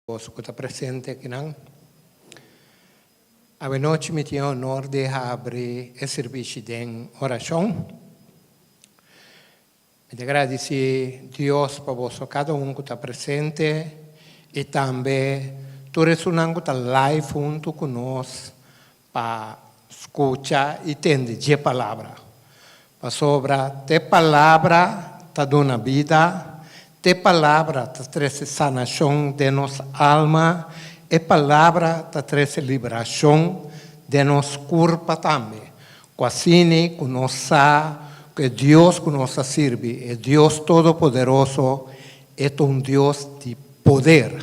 Boso ku ta presente akinan. Awenochi mi tin e honor di habri e sirbishi den orashon. Mi ta gradisí Dios pa boso kada un ku ta presente i tambe tur esunnan ku ta live huntu ku nos pa skucha i tende dje palabra. Pasobra te palabra ta duna bida, te palabra ta trese sanashon den nos alma, e palabra ta trese liberashon den nos kurpa tambe. Ku asina ku nos sa ku e Dios ku nos ta sirbi, e Dios Todopoderoso, e ta un Dios di poder.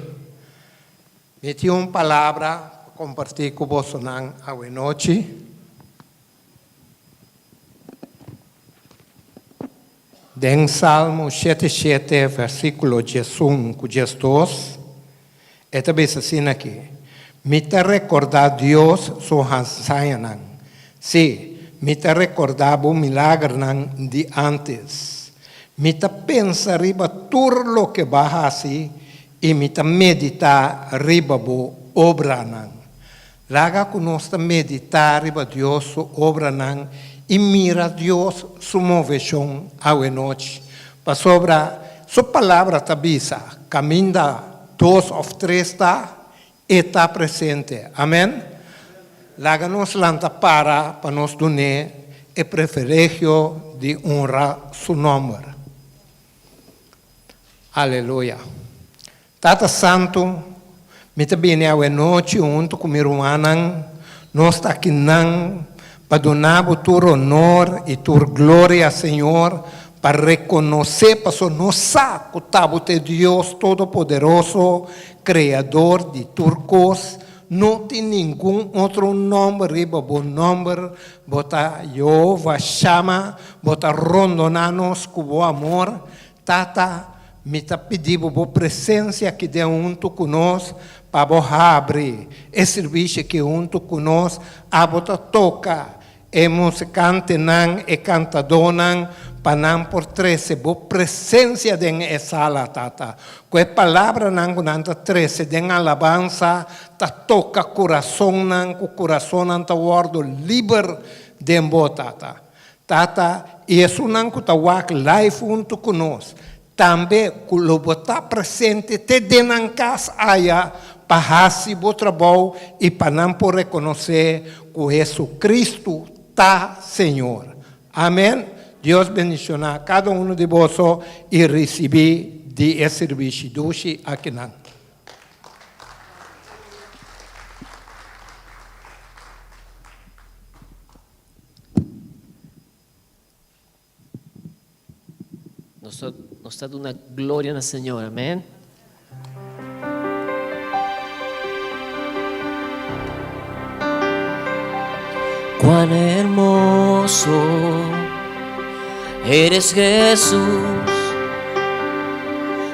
Mi tin un palabra pa kompartí ku bosonan awenochi. Den Salmo 77, versíkulo 11 ku 12, e ta bisa asina aki, Mi ta rekordá Dios su hazañanan, sí, mi ta rekordá bo milagernan di ántes. Mi ta pensa riba tur loke bo a hasi I mi ta meditá riba bo obranan. Laga ku nos ta meditá riba Dios su obranan i mira Dios su moveshon awenochi. Pasobra Su Palabra ta bisa, Kaminda dos òf tres ta, E ta presente. Amèn. Laga nos lanta para pa nos dun'é e privilegio di honra Su nòmber. Aleluya. Tata Santu, mi ta bini awe nochi huntu ku mi rumannan, nos ta akinan pa duna Bo tur honor i tur gloria, Señor, pa rekonosé paso nos sa ku ta Bo ta e Dios Todopoderoso, Kreador di tur kos, no tin ningun otro nòmber riba Bo nòmber, Bo ta Jehová Shama, Bo ta rondoná nos ku Bo amor. Tata, mi ta pidi Bo Bo presensia aki den huntu ku nos, pa Bo habri e sirbishi aki huntu ku nos. Abo ta toka e musikantenan, e kantadónan, pa nan por trese Bo presensia den e sala, Tata. Ku e palabranan ku nan ta trese den alabansa ta toka kurasonnan, ku kurasonnan ta wòrdu liber den Bo, Tata. Tata, i esunnan ku ta wak live huntu ku nos, tambe ku lo bo ta presente te den nan kas aya pa hasi bo trabou i pa nan por rekonosé ku Jesucristo ta Señor. Amen. Dios bendishoná kada unu di boso i risibí di e sirbishi dushi akinan. Nos ta, nos ta duna gloria na Señor, amén. Cuán hermoso eres Jesús,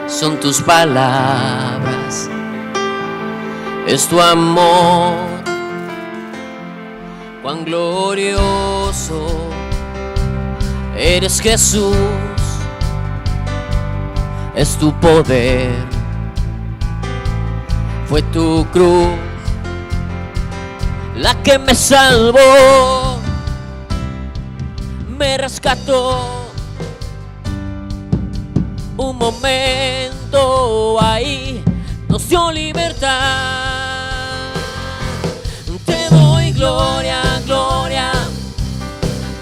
son tus palabras, es tu amor. Cuán glorioso eres Jesús, es tu poder, fue tu cruz la que me salvó, me rescató. Un momento ahí nos dio libertad. Te doy gloria, gloria.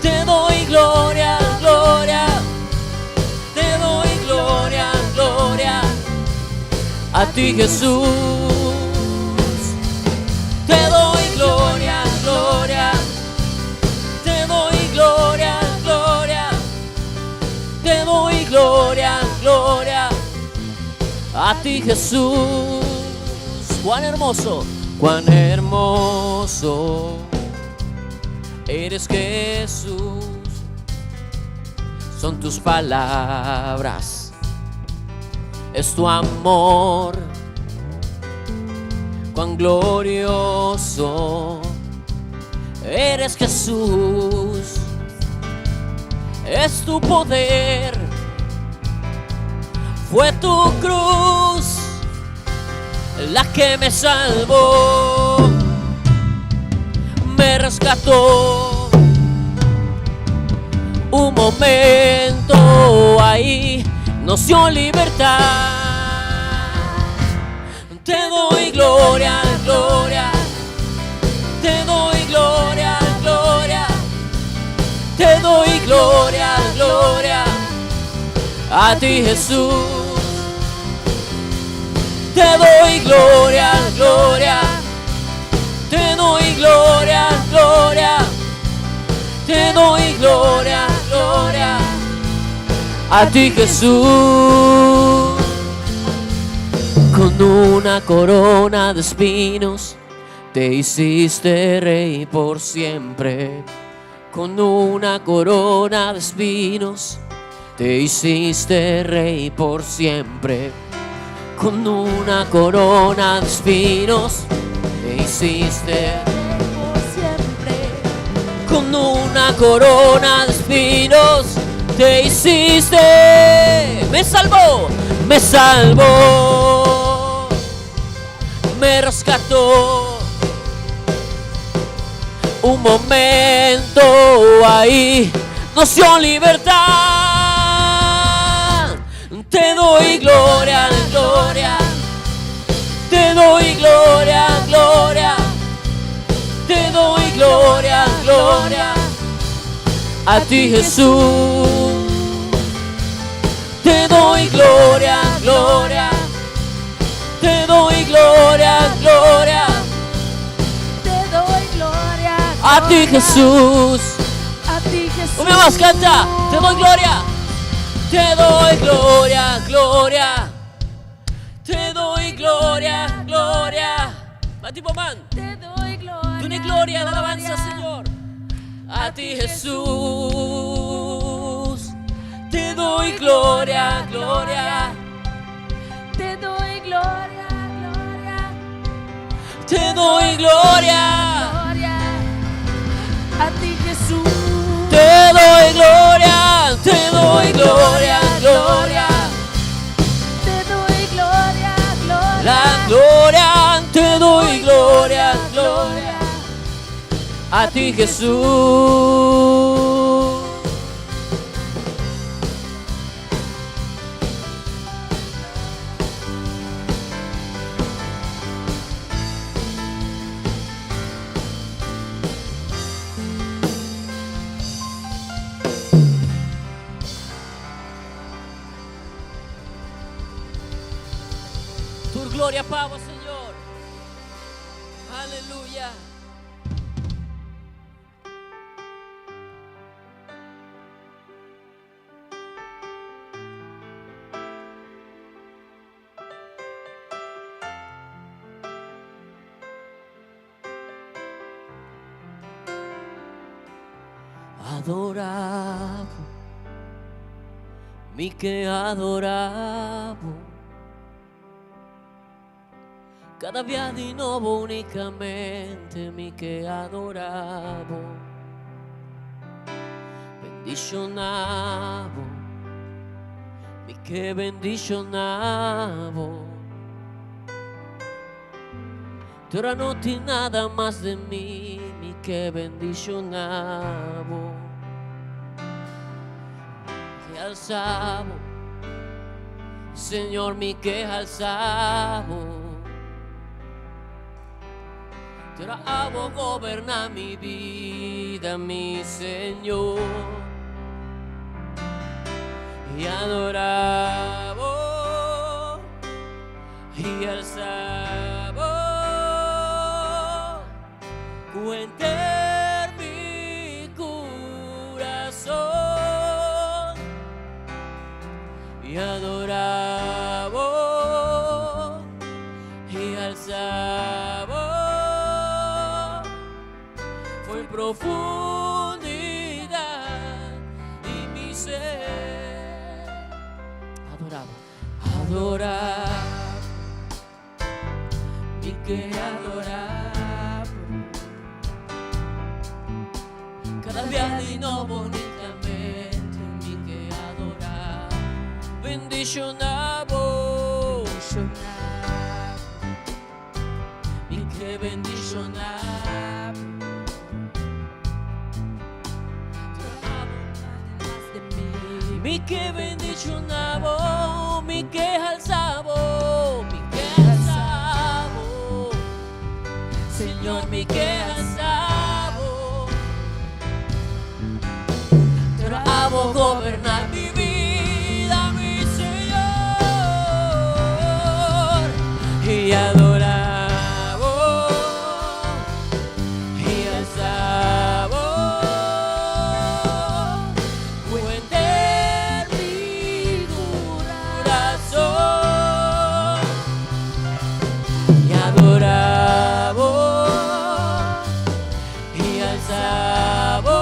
Te doy gloria, gloria. Te doy gloria, gloria. A ti Jesús. Te doy gloria, gloria. Te doy gloria, gloria. Te doy gloria, gloria a ti Jesús. Cuán hermoso, cuán hermoso eres Jesús. Son tus palabras, es tu amor. Cuán glorioso eres Jesús. Es tu poder, fue tu cruz. La que me salvó, me rescató. Un momento ahí nos dio libertad. Te doy gloria, gloria. Te doy gloria, gloria. Te doy gloria, gloria. A ti Jesús. Te doy gloria, gloria. Te doy gloria, gloria. Te doy gloria, gloria. A ti Jesús. Con una corona de espinos te hiciste rey por siempre. Con una corona de espinos te hiciste rey por siempre. Con una corona de espinos te hiciste Por siempre. Con una corona de espinos te hiciste. Me salvó, me salvó, me rescató. Un momento ahí nos dio libertad. Te doy gloria, gloria. Te doy gloria, gloria. Te doy gloria, gloria. A ti Jesús. Te doy gloria, gloria. Te doy gloria, gloria. Te doy gloria. A ti gloria. Jesús. A ti Jesús. Una más canta. Te doy gloria. Te doy gloria, gloria. Te doy gloria, gloria. Va tipo man. Te doy gloria. Duna gloria, alabanza, Señor. A ti Jesús. Te doy gloria, gloria. Te doy gloria, gloria. Te doy gloria. Gloria. A ti Jesús. Te doy gloria, te doy gloria, gloria. Te doy gloria, gloria. La gloria, te doy gloria, gloria. A ti Jesús. Tu gloria, pavo, Señor. Aleluya. Adorabo, mi ke adorabo. Kada dia di nobo únikamente mi ke adorabo. Bendishonábo, mi ke bendishonábo. Te ora no tin nada mas di mi, mi ke bendishonábo. Ke alsabo, Señor, mi ke alsabo. Te ora abo goberná mi bida, mi Señor. I adorabo i alsabo. Ku henter mi kurason i adorabo i alsabo. Fo'i profundidat di mi ser. Adorabo, adorabo, mi ke adorabo. Kada dia di nobo únikamente mi ke adorabo. Bendishonábo. ke bendishoná bo. Mi ke bendishoná bo, mi ke halsa bo, mi ke halsa bo. Señor, mi ke halsa bo. Pero abo goberná mi bida, mi Señor. I adorá bo, i halsa bo. Ku henter mi kurason. I adorá bo, i halsa bo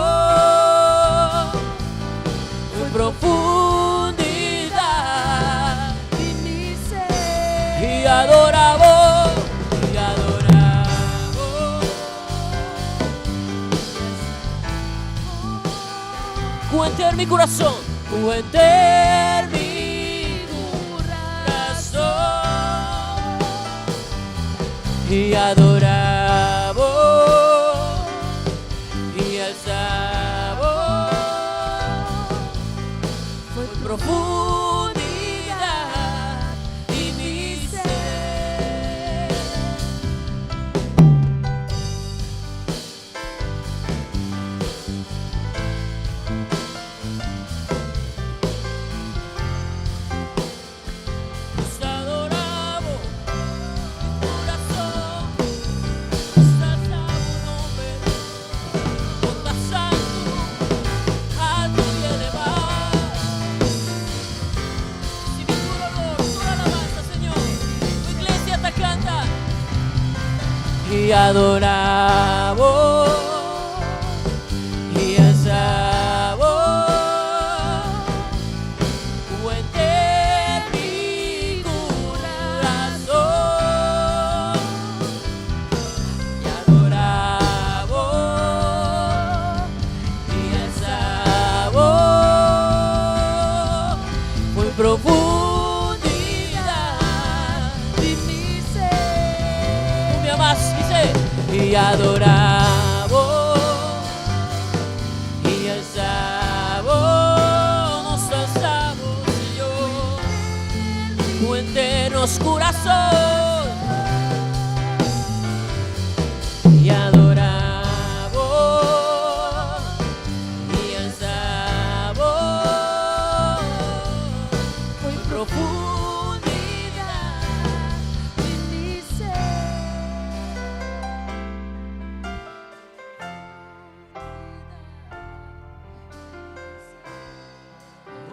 den profundidat Di mi ser. I adorá bo, i adorá bo. Ku henter mi kurason, ku henter mi kurason i adorá bo, i halsa bo for profundidat di mi ser. Nos ta adorá bo, mi kurason nos ta alsa bo nomber, bo ta santu, altu i elevá. Risibí tur honor, tur alabansa, Señor. Tu iglesia ta kanta i adorá bo i alsa bo ku henter mi kurason i adorá bo i alsa bo for profundidat Di mi ser. Un bia mas, bis'é. I adorá bo i alsa bo, nos ta alsa bo, Señor, ku henter nos kurason. I adorá bo i alsa bo for profundidat Di mi ser.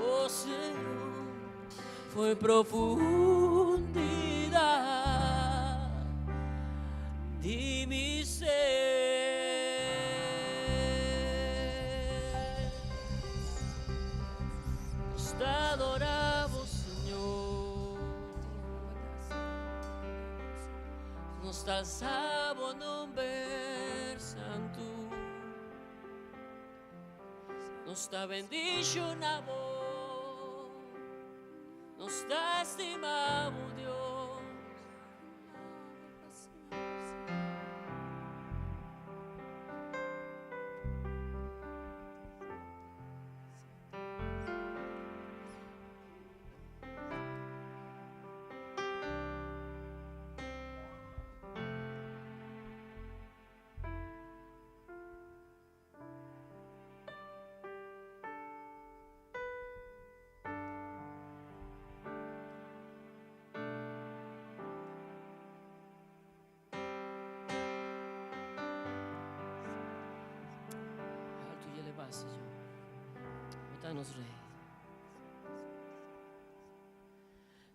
Oh Señor, for profundidad di mi ser. Nos ta adorá bo, Señor. Nos ta alsa bo nomber santu. Nos ta bendishoná bo. Nos ta stima bo, Dios. Altu i elevá, Señor. Bo ta nos Rei.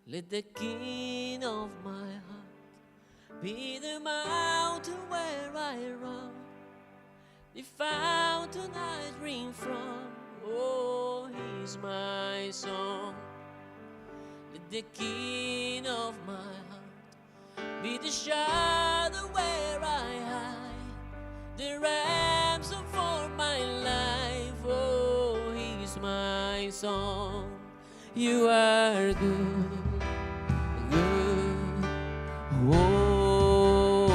Let the king of my heart be the mountain where I run, the fountain I drink from. Oh, he's my song. Let the king of my heart be the shadow where I hide, the ransom for my life. Oh, he's my song. You are good, good. Oh,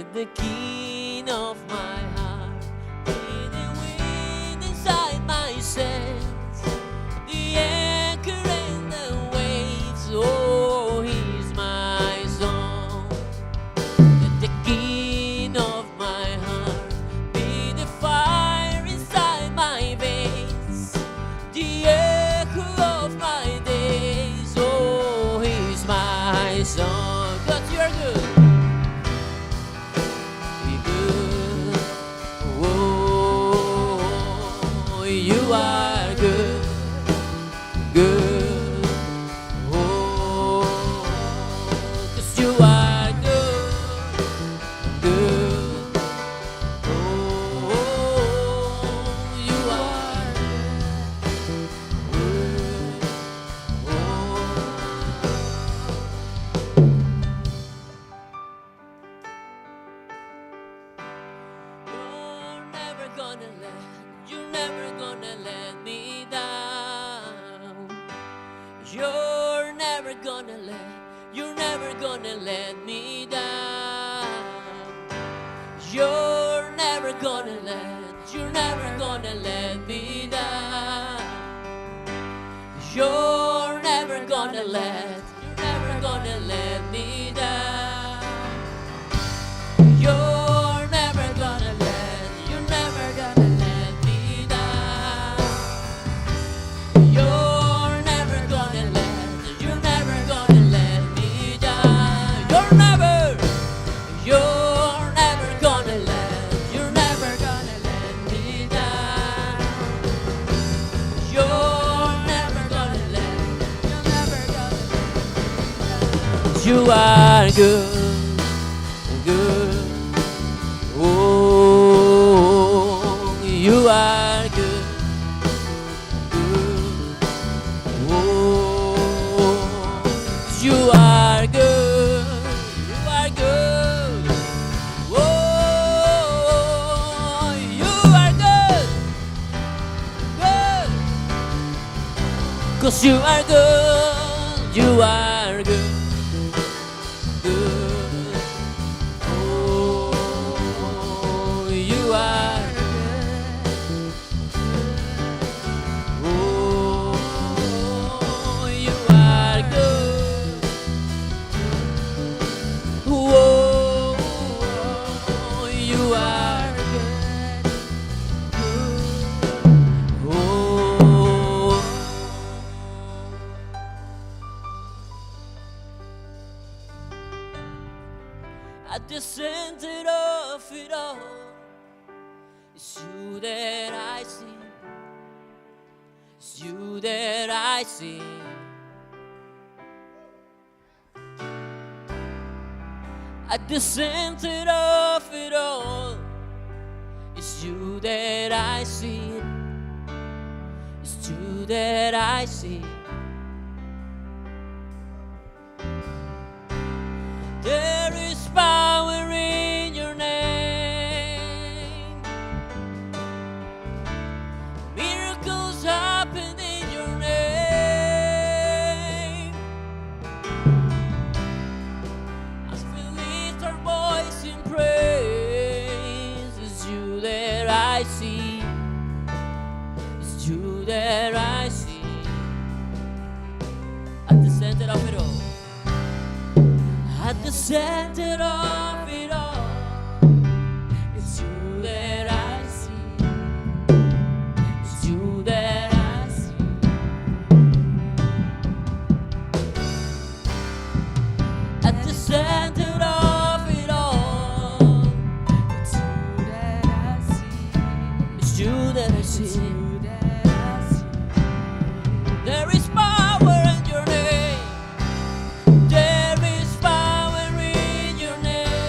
Let the king of my heart be the wind inside my sails, the anchor in the waves. Oh, he's my song. Let the king of my heart be the fire inside my veins, the echo of my days. Oh, he's my song. God, you're good. You're good. Oh, you are good. Good. Oh, 'cause you are good. Good. Oh, you are good. Oh. You're never gonna let, you're never gonna let me down. You're never gonna let, you're never gonna let me down. You're never gonna let, you're never gonna let me down. You're never gonna let, you're never gonna let me down. You're never gonna let, you're never gonna let me down. You're never gonna let, you're never gonna let me down. You're never gonna let, you're never gonna let me down. You're never gonna let, You're never gonna let you are good, good. Oh, you are good, good. Oh, you are good, you are good. Oh, you are good, good. 'Cause you are good, good. Oh, you are good. Oh, you are good. Oh, you are good. Oh. At the center of it all, it's you that I see. It's you that I see. At the center of it all, it's you that I see. It's you that I see. There is power in your name. Miracles happen in your name. As we lift our voice in praise, it's you that I see. It's you that I see. At the center of it all. At the center of it all, it's you that I see. It's you that I see. At the center of it all, It's you that I see. It's you that I It's see. you that I see. There is power in your name. There is power in your name.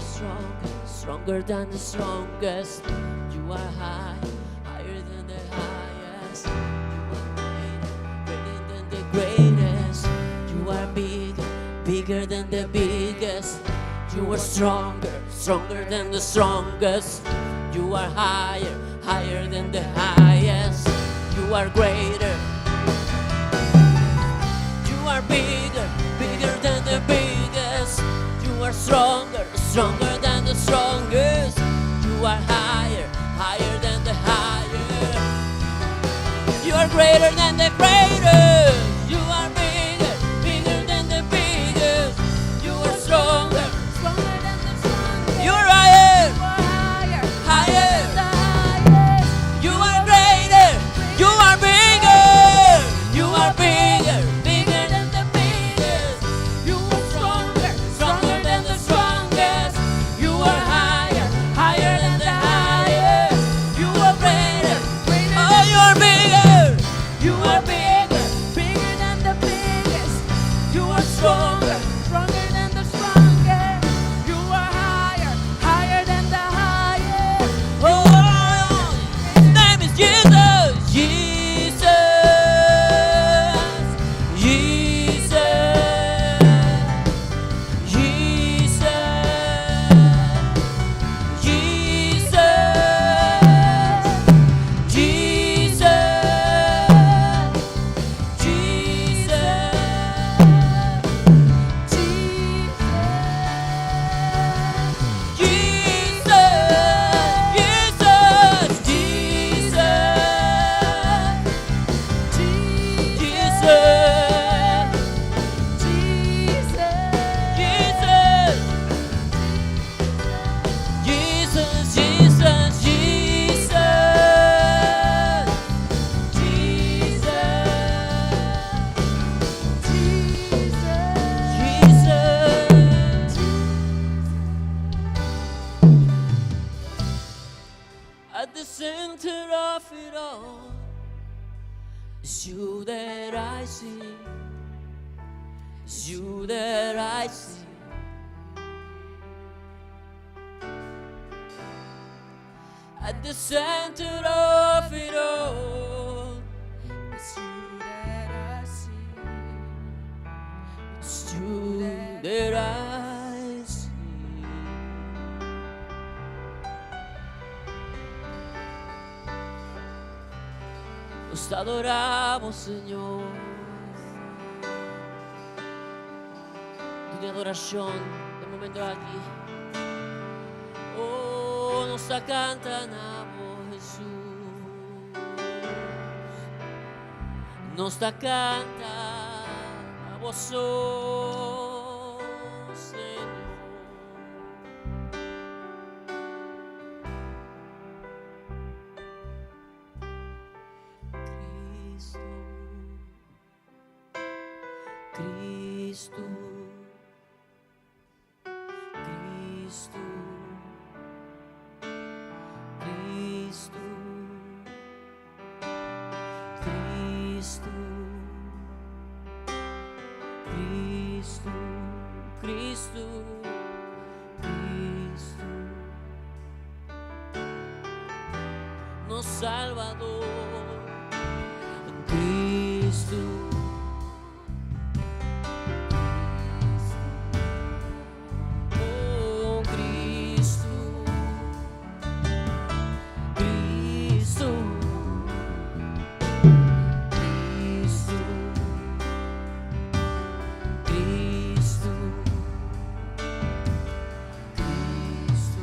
strong, stronger than the strongest. You are high, higher than the highest. You are great, greater than the greatest. You are big, bigger than the biggest. You are stronger, stronger than the strongest. You are higher, higher than the highest. You are greater. You are bigger, bigger than the biggest. You are stronger, stronger than the strongest. You are higher, higher than the higher. You are greater than the greatest. You are bigger, bigger than the biggest. You are stronger. Stronger than the strongest. You are higher, You are higher, higher. the highest. You are greater. You are bigger. You are bigger, bigger than the biggest. You are stronger, Stronger than the strongest. You are higher, higher than the highest. You are greater. Greater Oh, you are bigger. You are bigger. bigger than the biggest. You are stronger. Stronger than the strongest. You are higher, higher than the highest. Oh, his name is Jesus. Jesus. Jesus. Jesus. Jesus. Jesus. Jesus. Jesus. Jesus, Jesus, Jesus, Jesus. Jesus, Jesus, Jesus, Jesus, Jesus. Jesus. At the center of it all is you that I see. It's you that I see. At the center of it all, It's you that I see. it's you that I see. Nos adoramos, Señor. Tu adoración de momento aquí. Oh, nos cantan a vos, Jesús. Nos canta a vos, oh, Señor. Cristo, Cristo, Cristo, Cristo, Cristo, Cristo, Cristo, Cristo, nos Salvador. Cristo. Oh, Cristo. Cristo. Cristo. Cristo. Cristo.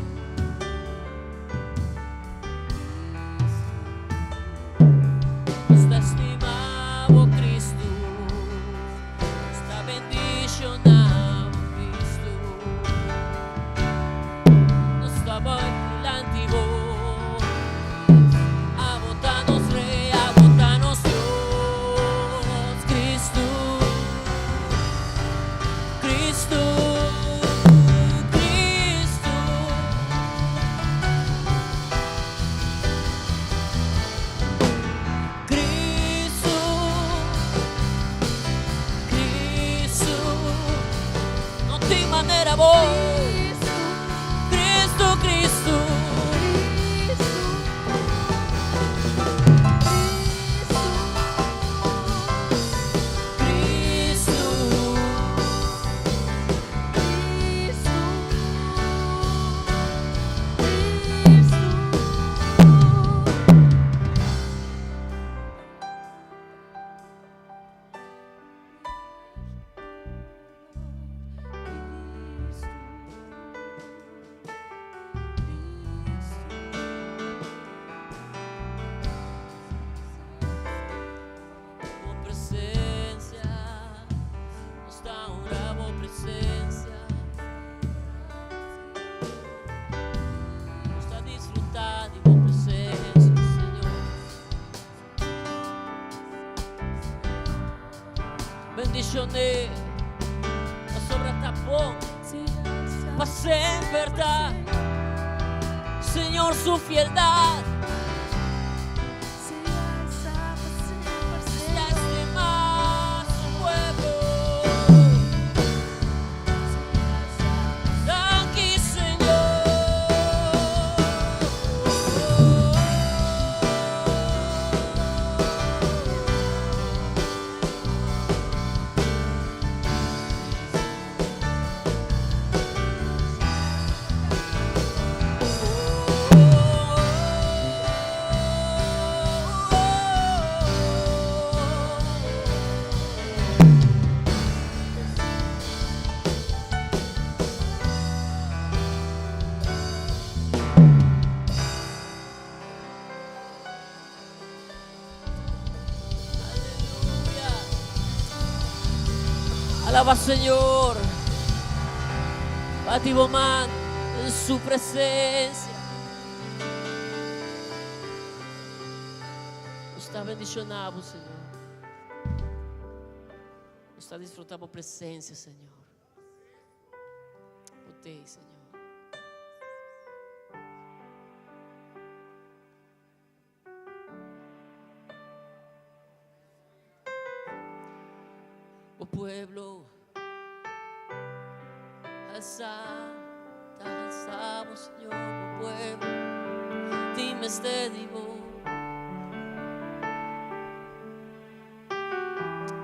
Bendishoné, pasobra ta bon pa semper ta Señor su fieldat. Ta estima su pueblo. Danki Señor. Aleluya. Alaba Señor. Bati bo man en su presencia. Nos ta bendiciona bo, Señor. Nos ta disfruta bo presencia, Señor. Bo te, Señor. O pueblo, alza, ta alzamos, Señor, o pueblo, dime este digo.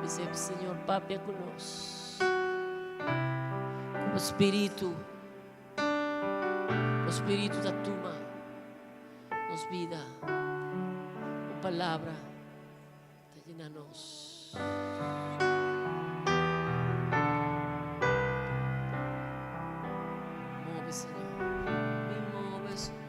Dice, Señor, papia con nos, como espíritu, o espíritu ta tuma nos bida, un palabra ta llena nos. Move, Señor. Mi move, Señor.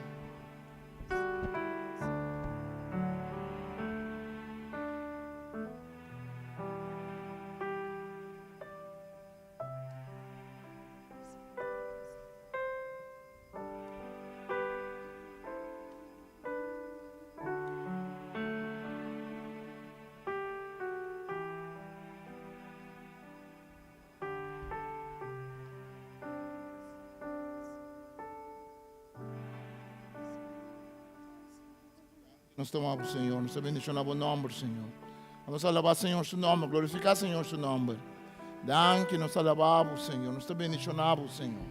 Nos ta amabo, Señor. Nos ta bendiciona bo nomber, Señor. Nos alaba Señor su nomber. Glorifica Señor su nomber. Danki, nos alababo, Señor. Nos ta bendiciona bo, Señor.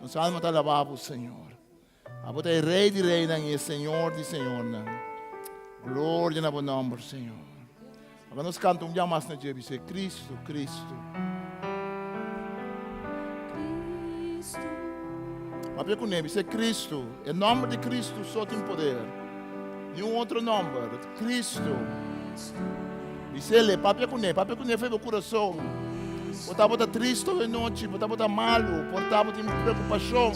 Nos alma ta alababo, Señor. Abo ta e Rey di reynan y e Señor di señornan. Gloria na bo nomber, Señor. Ahora nos canta un dia mas na dje, dice, Cristo, Cristo. Cristo. Papia con él, dice Cristo. El nombre de Cristo só tem poder. Nenhum outro nome. Cristo. Dice ele, papia con él, papia con él, fe bo coração. Botava tá triste de noite, botava tá malo, botava tem preocupação.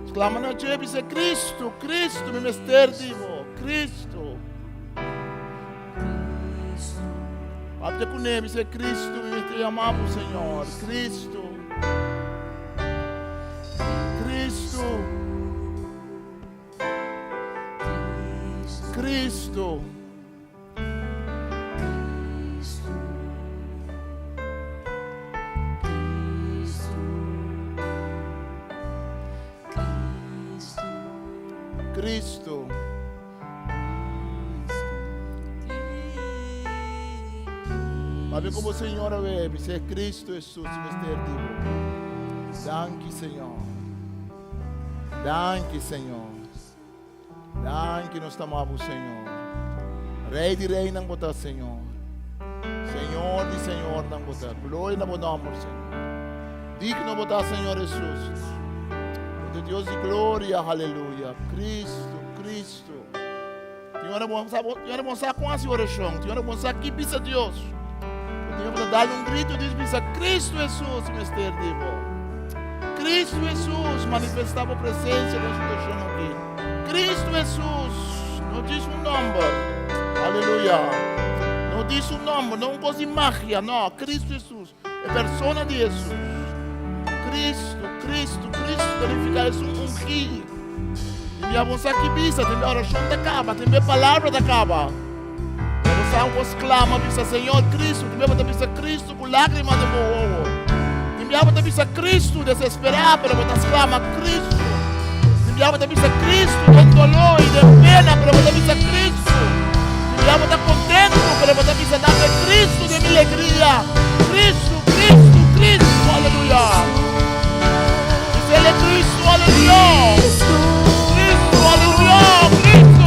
Exclama na dje, dice Cristo, Cristo, me mester divo, Cristo. Papia kuné, bisa Cristo, mi mester yama bo, Señor. Cristo. Cristo. Cristo. Cristo. Papia ku bo Señor awe, bis'é Cristo Jesus mester di bo. Danki Señor. Danki Señor. Danki nos ta ama bo Señor. Rey di reynan bo ta Señor. Señor di señornan bo ta. Gloria na bo nomber Señor. Digno bo ta Señor Jesus. Bo ta Dios di gloria, aleluya. Cristo, Cristo. Tin ora bo sa, tin ora bo sa kon hasi orashon. Tin ora bo sa ki bisa Dios. Tin ora bo ta dal un grito di bisa Cristo Jesus mester di bo. Cristo Jesus manifesta bo presencia den situacion aki. Cristo Jesus no djis un nomber. Aleluya. No djis un nomber, no un cos di magia, no. Cristo Jesus. E persona di Hesus. Cristo, Cristo, Cristo ta nifica esun ungí. Tin bia bo sa ki bisa, tin bia oracion ta caba, tin bia palabra ta caba. Pero bo Sa bo sklama bisa Señor Cristo, tin bia bo ta bisa Cristo ku lágrima den bo wowo. Tin bia bo ta bisa Cristo desesperá, pero bo ta sklama Cristo. Tin bia bo ta bisa Cristo den doló i den pena, pero bo ta bisa Cristo. Tin bia bo ta kontentu, pero bo ta bisa tambe Cristo den mi legria. Cristo, Cristo, Cristo, aleluya. Bis'El e Cristo, aleluya. Cristo, aleluya, Cristo.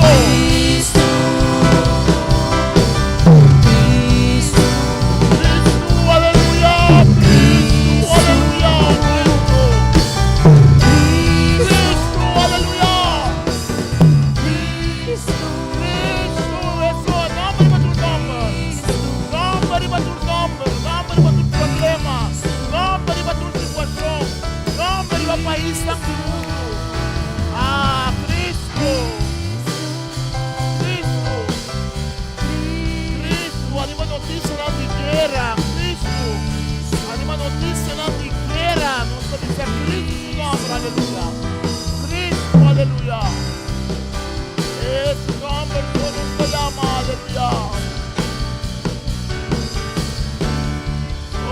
Ah, Cristo! Cristo, Cristo, ariba noticianan di guera, Cristo, ariba noticianan di guera, nos ta bisa Cristo su nomber, aleluya, Cristo, aleluya, e su nomber so nos ta yama, aleluya.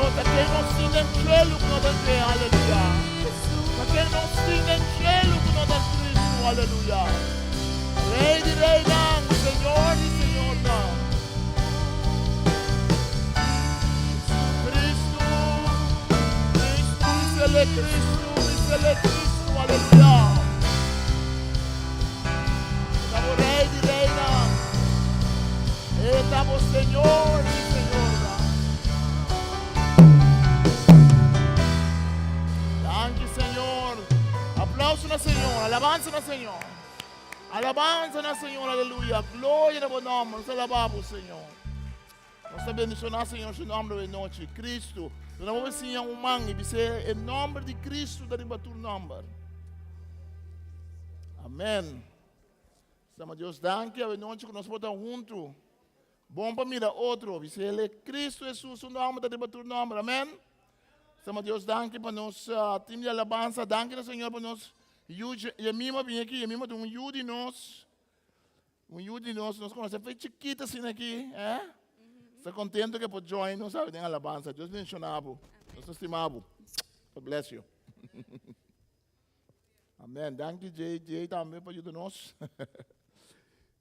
Oh, ta ken nos tin den cielo cu no ta dje, aleluya, ta ken nos tin den cielo cu no ta Cristo, aleluya. Rey di reynan, Señor di señornan. Cristo, Cristo, bisele Cristo, bisele Cristo, aleluya. E ta bo Rey di reynan, E ta bo Señor di señornan. Danki Señor. Aplauso na Señor, alabanza na Señor. Alabanza na Señor, aleluya. Gloria na bo nomber. Nos alaba bo, Señor. Nos ta bendiciona Señor su nomber hoy noche. Cristo. Nos vamos enseñar un man y dice el nombre de Cristo da riba tu nomber. Amén. Estamos Dios danki hoy noche que nos bota junto. Bon pa mira otro. Dice ele Cristo Jesús su nomber da riba tu nomber. Amén. Estamos Dios danki pa nos uh, team de alabanza. Danki na Señor pa nos Yu Yemima bini aki, Yemima ta un yu di nos. Un yu di nos, nos conoce fe chikito asina aki, eh? Sta contento que por join nos awe den alabanza. Dios bendiciona bo. Nos ta stima bo. God bless you. Amen. Danki JJ tambe pa yuda nos.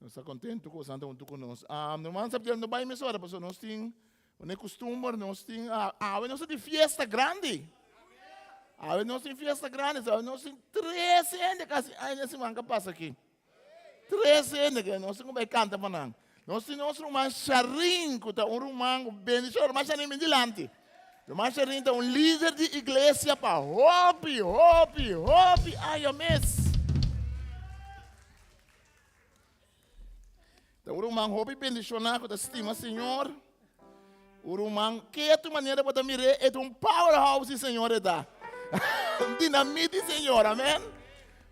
Nos ta contento cu boso ta hunto cu nos. Um, normal sa no bai mesora, pasobra nos tin un costumber, nos tin, ah, awe nos ta di fiesta grandi. Awe nos tin fiesta grandi, awe nos tin tres hende casi aña siman ka pasa aki. Tres hende que nos tin ku bai kanta pa nan. Nos tin nos ruman Sharin, ku ta un ruman ku bendicion. Ruman Sharin bin dilanti. Ruman Sharin ta un lider di iglesia pa hopi, hopi, hopi aña mes. Ta un ruman hopi bendiciona ku ta stima Señor. Un ruman ketu manera bo ta mir'é, e ta un powerhouse di Señor e ta. Un dinamit di Señor, amen.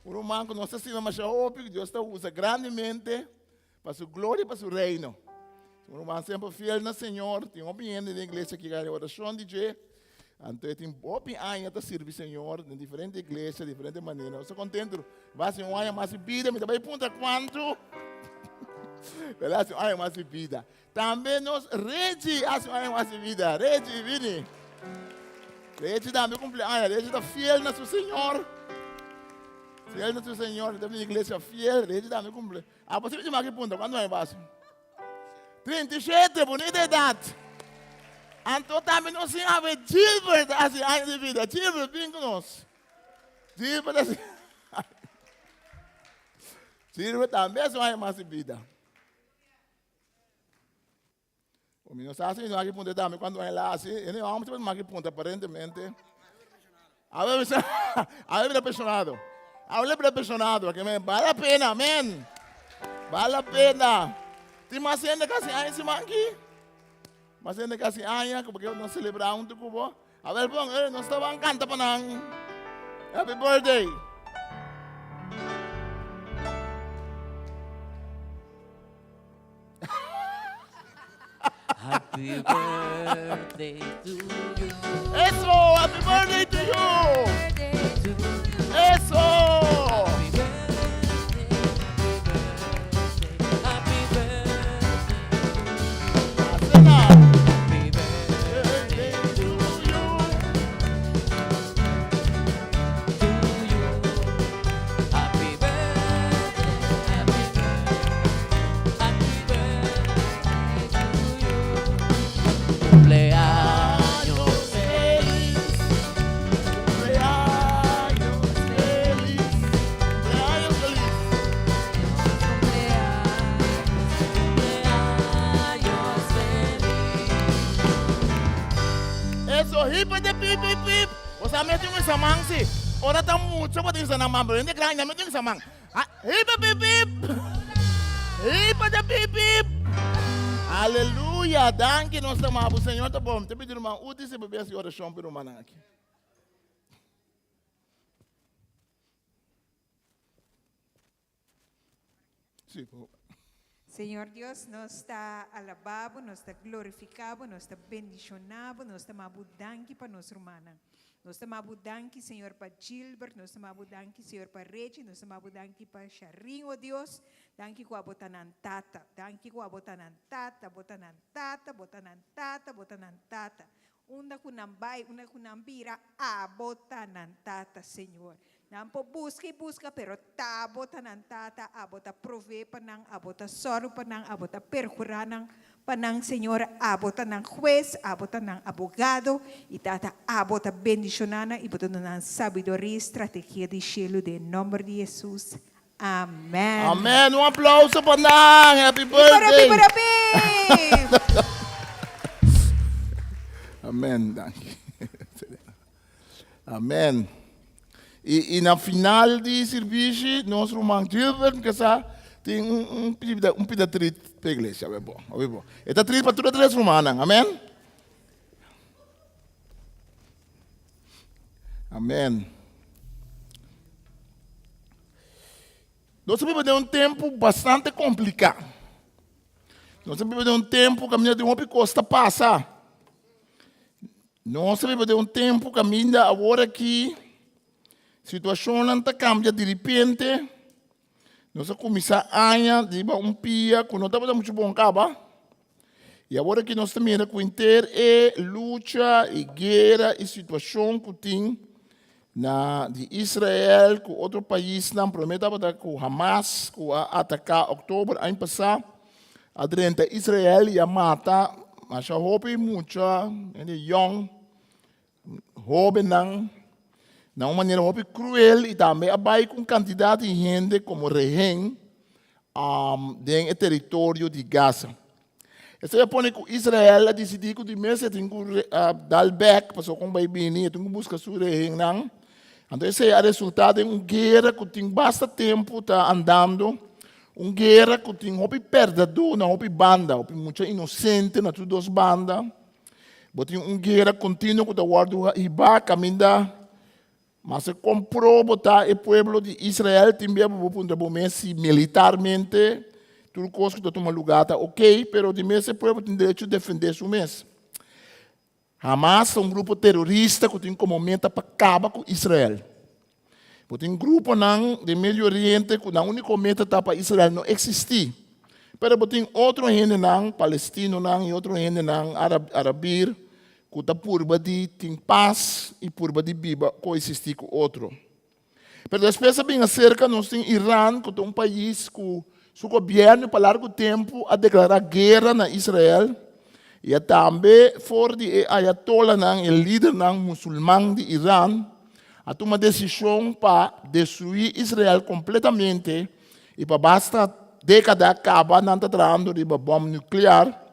Un ruman ku nos ta stima masha hopi, ku Dios ta usa grandemente pa su gloria i pa su reino. Un ruman semper fiel na Señor, tin hopi hende den iglesia aki ku orashon di dje. Anto e tin hopi aña ta sirbi Señor den diferente iglesia, diferente manera. Nos ta contento. Va haci un aña mas di bida. Mi ta bai puntra cuanto. Pero haci un aña mas di bida. Tambe nos Reggie haci un aña mas di bida. Reggie, vini. Reggie tambe cumple aña. Reggie ta fiel na su Señor. Fiel na su Señor. Ta iglesia fiel. Reggie tambe cumple. Ah, pues mi maki punta. Cuanto aña va haci? 37, bonita edad. Anto tambe nos sin habe Gilbert hace años de vida. Gilbert, ven con nos. Gilbert hace... Gilbert tambe hace un año más de vida. O mi no sa si mi no punta tambe cuando él hace. Él no vamos a más punta aparentemente. A ver, a ver, presionado. Hable presionado, que me vale la pena, amén. Vale la pena. Tin mas hende casi aña siman aki? Mas hende casi aña, como que nos celebra un tucubo. A ver, pon, eh, nos estaban canta pa nan. Happy birthday. Happy birthday to you. Eso, happy birthday to you. To you. Eso. Happy birthday, happy birthday, happy birthday to you. Nan tin usa man si. Ora ta mucha bo tin usa nan man, pero hende grandi nan tin usa man. Hipa pip pip. Hipa ta pip pip. Aleluya. Danki nos ta ama bo. Señor ta bon. Ta pidi ruman Uti si bo bia hasi orashon pa e rumannan aki. Sí, por Señor Dios, nos ta alabá Bo, nos ta glorifiká Bo, nos ta bendishoná Bo, nos ta ma Bo danki pa nos rumannan. Nos ta ma Bo danki, Señor, pa Gilbert, nos ta ma Bo danki, Señor, pa Reggie, nos ta ma Bo danki pa Sharin, o Dios. Danki ku Abo ta nan Tata. Danki ku Abo ta nan Tata, Bo ta nan Tata, Bo ta nan Tata, Bo ta nan Tata. Unda ku nan bai, unda ku nan bira, Abo ta nan Tata, Señor. Nan por buska i buska, pero ta Abo ta nan Tata, Abo ta provee pa nan, Abo ta sòru pa nan, Abo ta perhurá nan pa nan, Señor. Abo ta nan Hues, Abo ta nan Abogado, i Tata, Abo ta bendishoná nan i Bo ta duna nan sabiduria i strategia di shelu den nòmber di Hesus. Amen. Amen. Un aplauso pa nan. Happy birthday. Pipara, pipara, pip. Amen. Danki. Amen. I, i na final di servicio, nos ruman Gilbert que sa tin un, un pida, un pida trit pa iglesia. Awe bo, awe bo. E ta trit pa tur e tres rumannan. Amen. Amen. Nos a biba den un tempu bastante kompliká. Nos a biba den un tempu kaminda tin hopi kos ta pasa. Nos a biba den un tempu kaminda awor aki situashonnan ta kambia diripente. Nos a kuminsá aña riba un pia ku no tabata muchu bon kaba. I awor aki nos ta mira ku henter e lucha i guera i situashon ku tin na di Israel ku otro paisnan, promé tabata ku Hamas ku a ataká oktober aña pasá, a drenta Israel i a mata masha hopi mucha hende yòn. Hóbennan na un manera hopi kruel i tambe a bai ku un kantidat di hende komo rehen den e teritorio di Gaza. Esei a pone ku Israel a disidí ku di mes e tin ku dal bèk pasobra kon bai bini e tin ku buska su rehennan. Anto esei a resultá den un guera ku tin basta tempu ta andando, un guera ku tin hopi pèrdèdó na hopi banda, hopi mucha inosente na tur dos banda. Bo tin un guera kontinuo ku ta wòrdu hibá kaminda mas e kon pro bo ta e pueblo di Israel. Tin bia bo por puntra bo mes si militarmente tur kos ku ta tuma lugá ta oke, pero di mes e pueblo tin derecho di defendé su mes. Hamas ta un grupo terorista ku tin komo meta pa kaba ku Israel. Bo tin gruponan den Medio Oriente ku nan úniko meta ta pa Israel no eksistí. Pero bo tin otro hendenan, palestinonan i otro hendenan arabir, ku ta purba di tin pas i purba di biba koesistí ku otro. Pero despues a bin aserka nos tin Iran ku ta un pais ku su gobièrnu pa largu tempu a deklará guera na Israel i a tambe for di e ayatolanan, e lidernan musulman di Iran, a tuma desishon pa destruí Israel kompletamente i pa basta dékada kaba nan ta trahando riba bòm nuklear.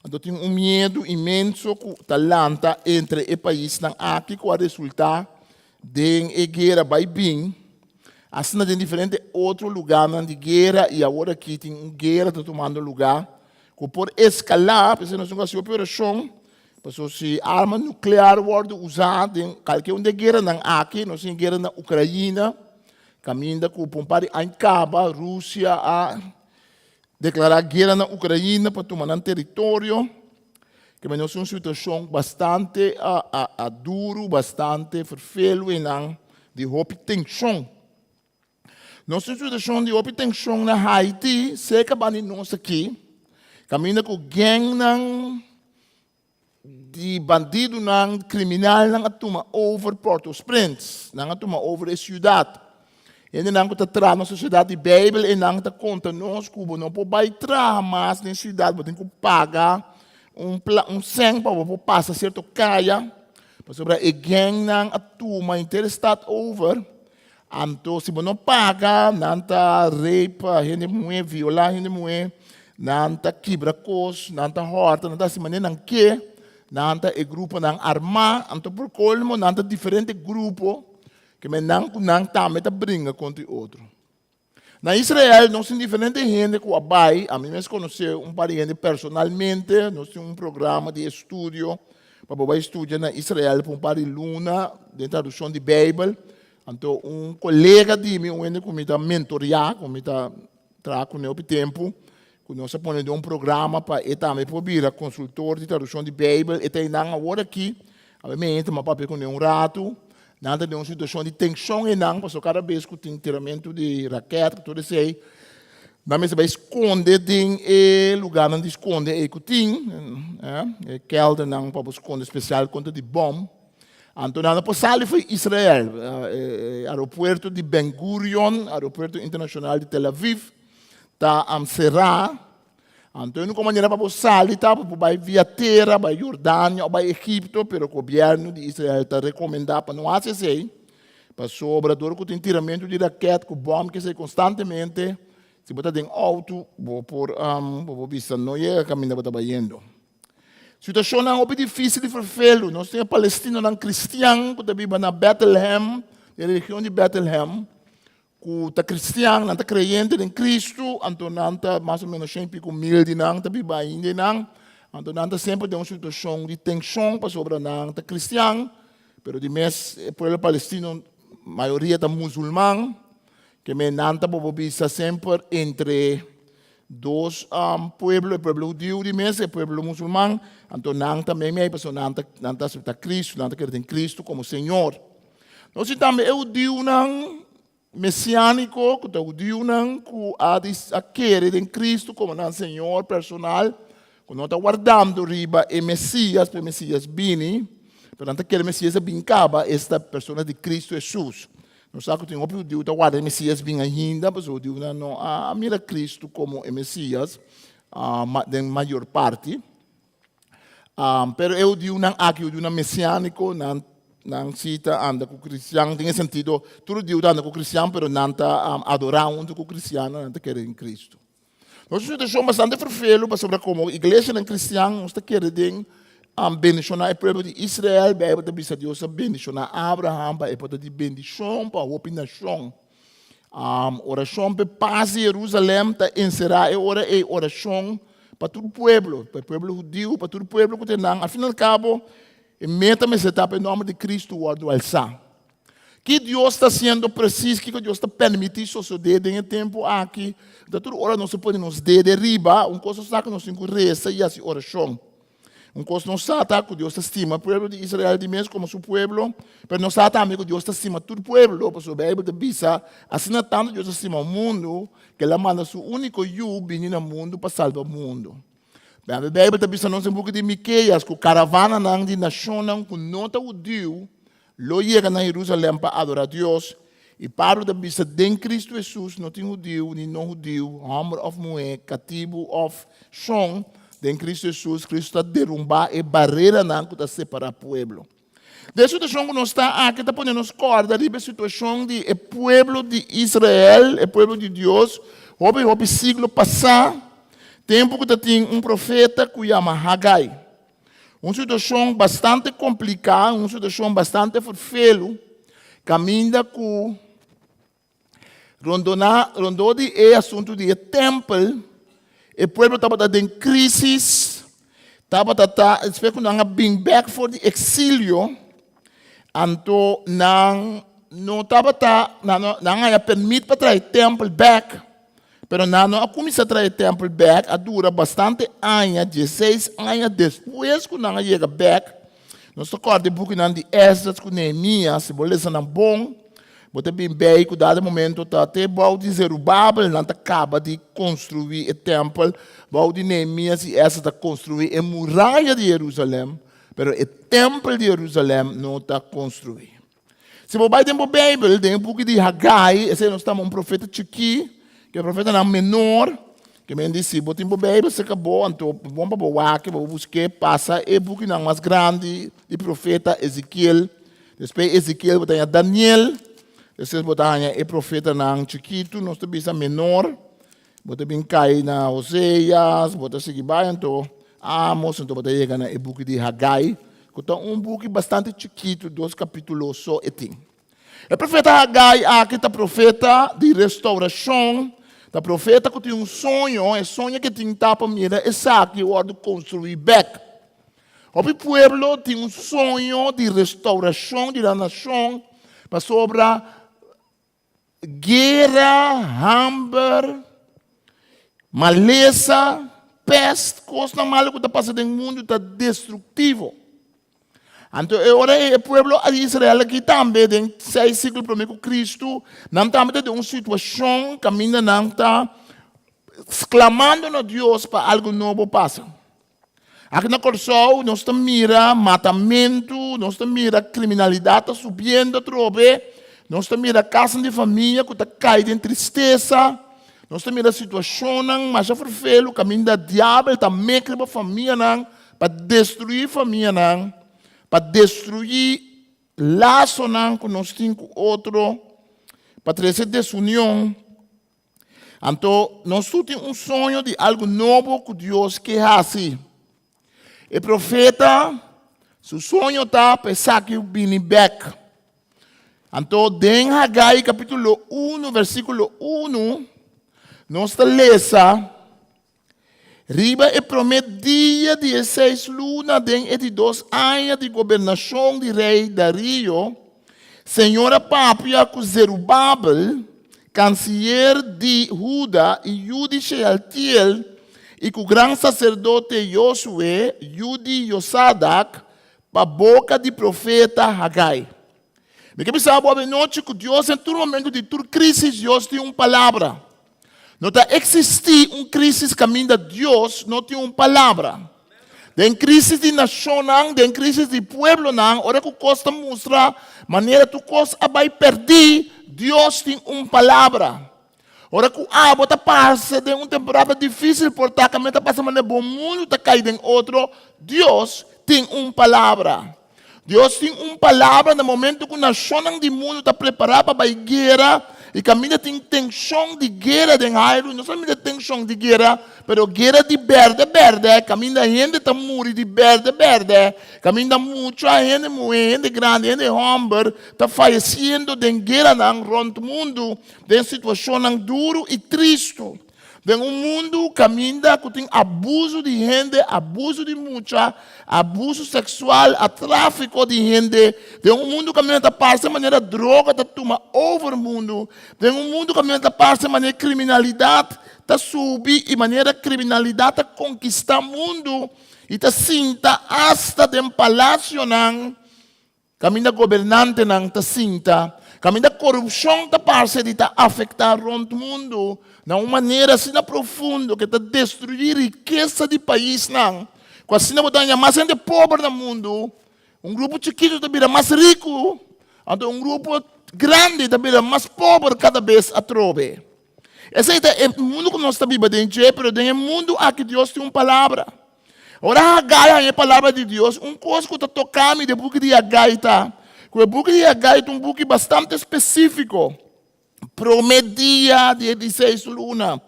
Anto tin un miedu inmenso ku ta lanta entre e paisnan aki ku a resultá den e guera bai bin, asina den diferente otro lugánan di guera i awor aki tin un guera ta tumando lugá ku por eskalá, p'esei nos tin ku hasi hopi orashon Pasobra si arma nuklear wòrdu usá den kalke un di e gueranan aki, nos tin guera na Ukraina, kaminda ku pa un par di aña kaba Rusia a deklará guera na Ukraina pa tuma nan teritorio. Ke nos tin un situashon bastante duru, bastante ferfelu einan di hopi tenshon. Nos tin situashon di hopi tenshon na Haiti, serka banda di nos aki, kaminda ku gengnan di bandidonan, kriminalnan a tuma over Port-au-Prince, nan a tuma over e siudat. Hendenan ku ta traha na Sosiedat di Beibel e nan ta konta nos ku bo no por bai traha mas den siudat, bo tin ku paga un un sèn pa bo por pasa sierto kaya, pasobra e gengnan a tuma henter e stat over. Anto si bo no paga, nan ta rape hende muhé, violá hende muhé, nan ta kibra kos, nan ta hòrta, nan ta hasi manera nan ke. Nan ta e gruponan armá, anto por kolmo nan ta diferente grupo ke men nan ku nan tambe ta bringa kontra e otro. Na Israel nos tin diferente hende ku a bai, ami mes konosé un par di hende personalmente, nos tin un programa di estudio pa bo bai studia na Israel pa un par di luna den tradukshon di Beibel. Anto un kolega di mi, un hende ku mi ta mentoriá, ku mi ta traha kuné hopi tempu, ku nos a pone den un programa pa e tambe por bira konsultor di tradukshon di Beibel, e ta einan awor aki, awe mi henter mi a papia kuné un ratu, nan ta den un situashon di tenshon einan, pasobra kada bes ku tin tiramentu di raket ku tur esei, nan mester bai skonde den e lugarnan di skonde ei ku tin, e kèldernan pa bo skonde spesial kontra di bòm. Anto nan a por sali for Israel, e aeropuerto di Ben Gurion, aeropuerto internashonal di Tel Aviv, ta será. Anto e úniko manera pa bo sali ta pa bo bai via tera, bai Jordania òf bai Egipto, pero gobièrnu di Israel ta rekomendá pa no hasi esei, pasobra dor ku tin tiramentu di rakèt ku bòm kesei konstantemente, si bo ta den outo bo por bo por bisa no yega kaminda bo ta bayendo. Situashonnan hopi difísil i ferfelu. Nos tin e palestinonan kristian ku ta biba na Bètelhèm, den e region di Bètelhèm, ku ta kristian, nan ta kreyente den Kristu, anto nan ta mas o ménos shen i piko mil di nan ta biba ainda einan. Anto nan ta semper den un situashon di tenshon pasobra nan ta kristian, pero di mes e pueblo palestino mayoria ta musulman, ke men nan ta bobo bisa semper entre Dos pueblo, e pueblo hudiu di mes, e pueblo musulman, anto nan ta meimei pasobra nan ta nan ta aseptá Kristu, nan ta kere den Kristu komo Señor. Nos tin tambe e hudiunan mesiániko, ku ta hudiunan ku a a kere den Kristu komo nan Señor personal, ku no ta wardando riba e Mesias pa e Mesias bini, pero nan ta kere Mesias a bin kaba, esta persona di Kristu Hesus. Nos sa ku tin hopi hudiu ta warda e Mesias bin ainda, pasobra hudiunan no a mira Kristu komo e Mesias den mayor parti. Pero e hudiunan aki, hudiunan mesiániko, nan nan si ta anda ku kristian den e sentido, tur hudiu ta anda ku kristian, pero nan ta adorá huntu ku kristiannan, nan ta kere den Kristu. Nos un situashon bastante ferfelu pasobra komo iglesianan kristian nos ta kere den bendishoná e pueblo di Israel. Beibel ta bisa Dios a bendishoná Abraham pa e por ta di bendishon pa hopi nashon. Orashon pa e pas di Jerusalèm ta enserá e ora ei orashon pa tur pueblo, pa e pueblo hudiu, pa tur pueblo ku ta einan. Al fin al kabo e meta mester ta pa e nòmber di Kristu wòrdu alsá. Ki Dios ta hasiendo presis? Kiko Dios ta permití sosodé den e tempu aki? Ta tur ora nos ta pone nos dede riba un kos nos sa ku nos tin ku resa i hasi orashon. Un kos nos sa ta ku Dios ta stima e pueblo di Israel di mes komo su pueblo, pero nos sa tambe ku Dios ta stima tur pueblo, pasobra Beibel ta bisa, Asina tantu Dios ta stima mundu, ku el a manda su úniko Yu bini na mundu pa salba mundu. Tambe Beibel ta bisa nos den buki di Mikeas ku karavananan di nashonnan ku no ta hudiu Lo yega na Jerusalèm pa adorá Dios, i Pablo ta bisa, Den Kristu Hesus no tin hudiu ni no hudiu, hòmber òf muhé, katibu òf shon. Den Kristu Hesus, Kristu ta derumbá e bareranan ku ta separá pueblo. Den e situashon ku nos ta aki ta pone nos kòrda riba e situashon di e pueblo di Israel, e pueblo di Dios, hopi hopi siglo pasá, tempu ku ta tin un profeta ku yama Hagai. Un situashon bastante kompliká, un situashon bastante ferfelu, kaminda ku rondoná, rondó di e asuntu di e tèmpel, e pueblo tabata den krísis, tabata ta, despues ku nan a bin bèk for di eksilio, anto nan no tabata, nan no, nan a haña pèrmit pa traha e tèmpel bèk. Pero nan no a kuminsá traha e tèmpel bèk, a dura bastante aña, dieseis aña despues ku nan a yega bèk. Nos ta kòrda e bukinan di Esdras ku Nehemias, si bo lesa nan bon, bo ta bin bei ku dado momento ta te bou di Zerubabel nan ta kaba di konstruí e tèmpel, bou di Nehemias i Esdras ta konstruí e muraya di Jerusalèm, pero e tèmpel di Jerusalèm no ta konstruí. Si bo bai den bo Beibel, den e buki di Hagai, esei nos tama un profeta chikí, ku e profetanan menor, ke men di si bo tin bo Beibel serka bo, anto bon pa bo wak, pa bo busk'é, pasa e bukinan mas grandi di profeta Ezekiel, despues Ezekiel bo ta haña Daniel, despues bo ta haña e profetanan chikitu, nos ta bisa menor, bo ta bin kai na Oseas, bo ta sigui bai, anto. Amos, anto bo ta yega na e buki di Hagai, ku ta un buki bastante chikitu, dos kapítulo so e tin. E profeta Hagai aki ta profeta di restaurashon, ta profeta ku tin un soño, e soño ku e tin ta pa mira esaki wòrdu konstruí bèk. Hopi pueblo tin un soño di restaurashon di nan nashon pasobra guera, hamber, malesa, pèst, kosnan malu ku ta pasa den mundu ta destruktivo. Anto e ora ei e pueblo di Israel aki tambe den seis siglo promé ku Kristu, nan tambe ta den un situashon kaminda nan ta sklamando na Dios pa algu nobo pasa. Aki na Kòrsou nos ta mira matamentu, nos ta mira kriminalidat ta subiendo atrobe, nos ta mira kasnan di famia ku ta kai den tristesa, nos ta mira situashonnan masha ferfelu kaminda diabel ta mek riba famianan pa destruí famianan, pa destruí lasonan ku nos tin ku otro, pa trese desunion. Anto nos tur tin un soño di algu nobo ku Dios ke hasi. E profeta su soño ta pa esaki bini bèk. Anto den Hagai kapítulo 1 versíkulo 1 nos ta lesa, Riba e promé dia di e seis luna den e di dos aña di gobernashon di rei Dario, Señor a papia ku Zerubabel, kansier di Huda i yu di Shealtiel, i ku gran saserdote Yosue, yu di Yosadak, pa boka di profeta Hagai. Mi ke bisa bo abenochi ku Dios den tur momento di tur krísis Dios tin un palabra. No ta eksistí un krísis kaminda Dios no tin un palabra. Den krísis di nashonnan, den krísis di pueblonan, ora ku kos ta mustra manera tur kos a bai pèrdí, Dios tin un palabra. Ora ku abo ta pasa den un temporada difísil, por ta kaminda ta pasa manera bo mundu ta kai den otro, Dios tin un palabra. Dios tin un palabra na momento ku nashonnan di mundu ta prepará pa bai guera i kaminda tin tenshon di guera den airu, no solamente tenshon di guera, pero guera di bèrdè bèrdè, kaminda hende ta muri di bèrdè bèrdè, kaminda mucha, hende muhé, hende grandi, hende hòmber ta fayesiendo den gueranan rònt mundu den situashonnan duru i tristu. Den un mundu kaminda ku tin abusu di hende, abusu di mucha, abusu seksual, a tráfiko di hende, den un mundu kaminda ta parse manera droga ta tuma over mundu, den un mundu kaminda ta parse manera kriminalidat ta subi i manera kriminalidat ta konkistá mundu i ta sinta asta den palasionan, Kaminda gobernantenan ta sinta, kaminda korupshon ta parse di ta afektá rònt mundu na un manera asina profundo ku e ta destruí rikesa di paisnan, ku asina bo ta haña mas hende pober na mundu, un grupo chikitu ta bira mas riku, anto un grupo grandi ta bira mas pober kada bes atrobe. Esei ta e mundu ku nos ta biba den dje, pero den e mundu aki Dios tin un palabra. Ora Hagai haña e palabra di Dios, un kos ku ta toka mi den buki di Hagai ta ku e buki di Hagai ta un buki bastante spesífiko. Promé dia di e di seis luna.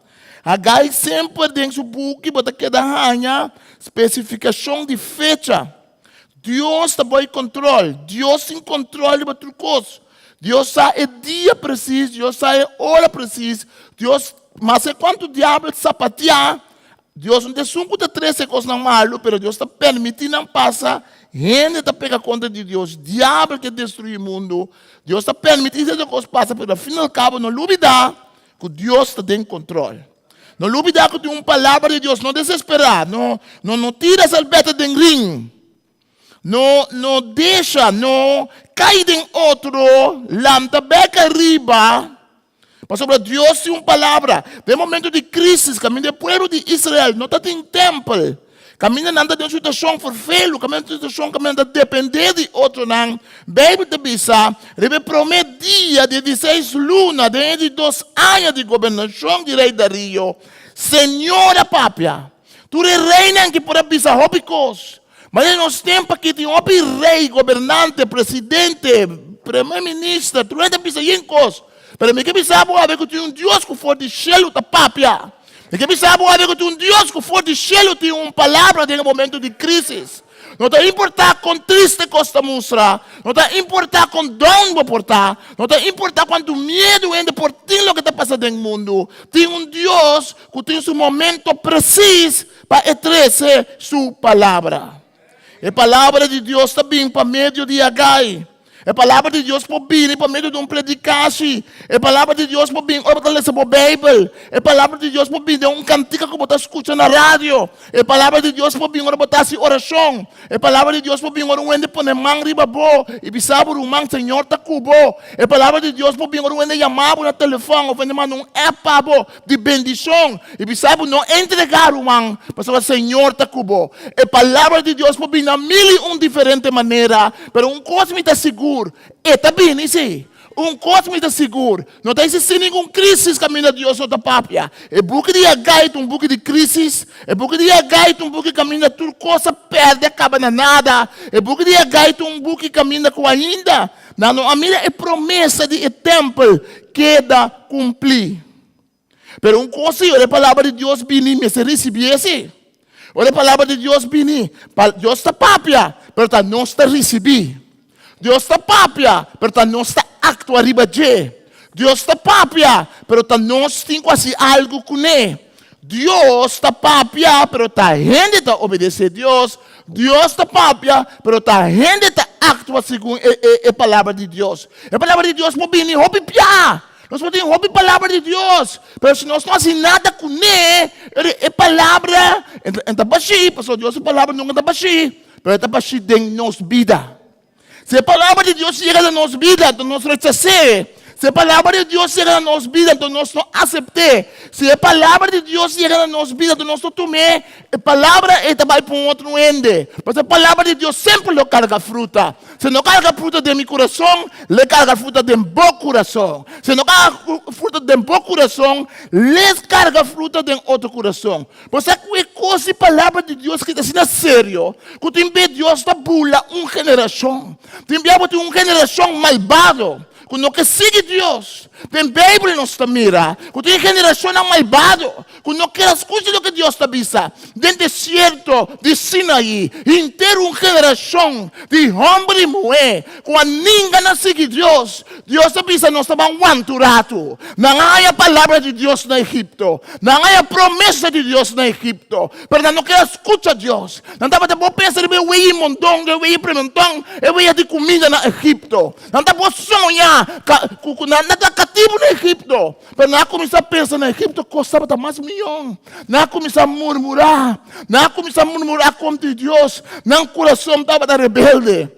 Hagai semper den su buki bo ta keda haña spesifikashon di fecha. Dios ta boi kontrol. Dios tin kontrol riba tur kos. Dios sa e dia presis, Dios sa e ora presis. Dios, maske kuantu diabel sapatia, Dios no ta esun ku ta trese kosnan malu, pero Dios ta permití nan pasa. Hende ta peka kontra di Dios, diabel ke destruí mundu. Dios ta permití sierto kos pasa, pero al fin i al kabo no lubidá ku Dios ta den kontrol. No lubidá ku tin un palabra di Dios. No desesperá, no, no, no tira sèrbèta den rin. No, no desha, no kai den otro, lanta bèk ariba. Pasobra Dios tin un palabra. Den momento di crisis, caminda e pueblo di Israel no ta tin tempel, caminda nan ta den un situacion fervelu, caminda nan ta den un situacion caminda nan ta depende di otronan, Bijbel ta bisa, riba e prome dia di e di seis luna den e di dos aña di gobernacion di rey Dario, Señor a papia. Tur e reynan ki por a bisa hopi cos, ma den nos tempo aki tin hopi rey, gobernante, presidente, primer minister, tur hende a bisa yen cos. Pero mi ke bisa bo awe ku tin un Dios ku for di shelu ta papia. Mi ke bisa bo awe ku tin un Dios ku for di shelu tin un palabra den e momento di krísis. No ta importá kon triste kos ta mustra, no ta importá kon down bo por ta, no ta importá kuantu miedu hende por tin loke ta pasa den mundu, tin un Dios ku tin su momento presis pa e trese su palabra. E palabra di Dios ta bin pa medio di Hagai. E palabra di Dios por bini pa medio di un predikashi. E palabra di Dios por bini ora bo ta lesa bo Beibel. E palabra di Dios por bini den un kantika ku bo ta skucha na radio. E palabra di Dios por bini ora bo ta hasi orashon. E palabra di Dios por bini ora un hende pone man riba bo i bisa bo, Ruman, Señor ta ku bo. E palabra di Dios por bini ora un hende yama bo na telefòn òf hende manda un app pa bo di bendishon i bisa bo, No entregá, ruman, pasobra Señor ta ku bo. E palabra di Dios por bini na mil i un diferente manera. Pero un kos mi ta sigur, e ta bini, sí. Un kos mi ta sigur, no ta existí ningun krísis kaminda Dios no ta papia. E buki di Hagai ta un buki di krísis. E buki di Hagai ta un buki kaminda tur kos a pèrdè, a kaba na nada. E buki di Hagai ta un buki kaminda ku ainda nan no a mira e promesa di e tèmpel keda kumplí. Pero un kos sí, ora e palabra di Dios bini, mester risibié sí. Ora e palabra di Dios bini, Dios ta papia, pero ta nos ta risibí. Dios ta papia, pero ta nos ta aktua riba dje. Dios ta papia, pero ta nos tin ku hasi algu kuné. Dios ta papia, pero ta hende ta obedesé Dios. Dios ta papia, pero ta hende ta aktua segun e, e, e palabra di Dios. E palabra di Dios por bini hopi pia. Nos por tin hopi palabra di Dios, pero si nos no hasi nada kuné, e palabra e ta bashí, pasobra Dios su palabra nunka ta bashí, pero e ta bashí den nos bida. Si e palabra di Dios yega na nos bida, enton nos rechas'é. Si e palabra di Dios yega na nos bida, enton nos no asept'é. Si e palabra di Dios yega na nos bida, enton nos no tum'é. E palabra ei ta bai pa un otro hende. Pasobra e palabra di Dios semper lo karga fruta. Si no karga fruta den mi kurason, lo e karga fruta den bo kurason. Si no karga fruta den bo kurason, lo e karga fruta den otro kurason. Bo sa ku e kos di palabra di Dios ki ta asina serio, ku tin bes Dios ta bula un generashon. Tin bia bo tin un generashon malbado ku no ke sigui Dios. Den Beibel nos ta mira ku tin generashonnan malbado ku no kier a skucha loke Dios ta bisa. Den desierto di Sinaí, henter un generashon di hòmber i muhé ku a ninga na sigui Dios. Dios a bisa nos ta ban wanta un ratu. Nan a haña palabra di Dios na Egipto. Nan a haña promesa di Dios na Egipto. Pero nan no kier a skucha Dios. Nan tabata bo pensa riba e wei mondongo, e wei prementon, e wei di kuminda na Egipto. Nan ta bo soña ku nan ta katibu na Egipto. Pero nan a kuminsá pensa na Egipto kos tabata mas mihó. Nan a kuminsá murmurá. Nan a kuminsá murmurá kontra Dios. Nan kurason tabata rebelde.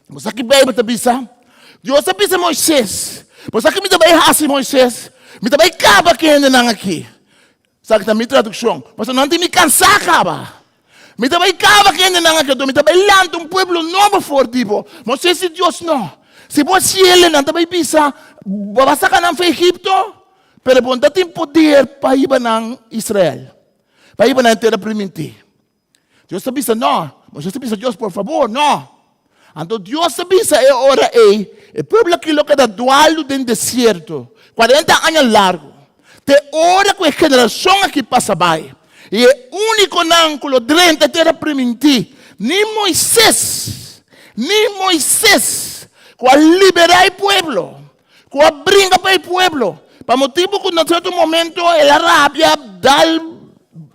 Bo sa ki Beibel ta bisa? Dios a bisa Moisés, Bo sa ki mi ta bai hasi, Moisés? Mi ta bai kaba ku e hendenan aki. Esaki ta mi tradukshon. Pasobra nan tin mi kansá kaba. Mi ta bai kaba ku e hendenan aki, anto mi ta bai lanta un pueblo nobo for di bo. Moisés di Dios, No. Si bo hasi el, nan ta bai bisa, Bo a saka nan for Egipto, pero bo no ta tin poder pa hiba nan Israel, pa hiba nan e tera primintí. Dios ta bisa, No. Moisés ta bisa Dios, Por fabor, no. Anto Dios ta bisa e ora ei, E pueblo aki lo keda dualu den desierto kuarenta aña largu, te ora ku e generashon aki pasa bai. I e únikonan ku lo drenta e tera primintí, ni Moisés, ni Moisés, ku a liberá e pueblo, ku a bringa pa e pueblo, pa motibu ku na sierto momento el a rabia, dal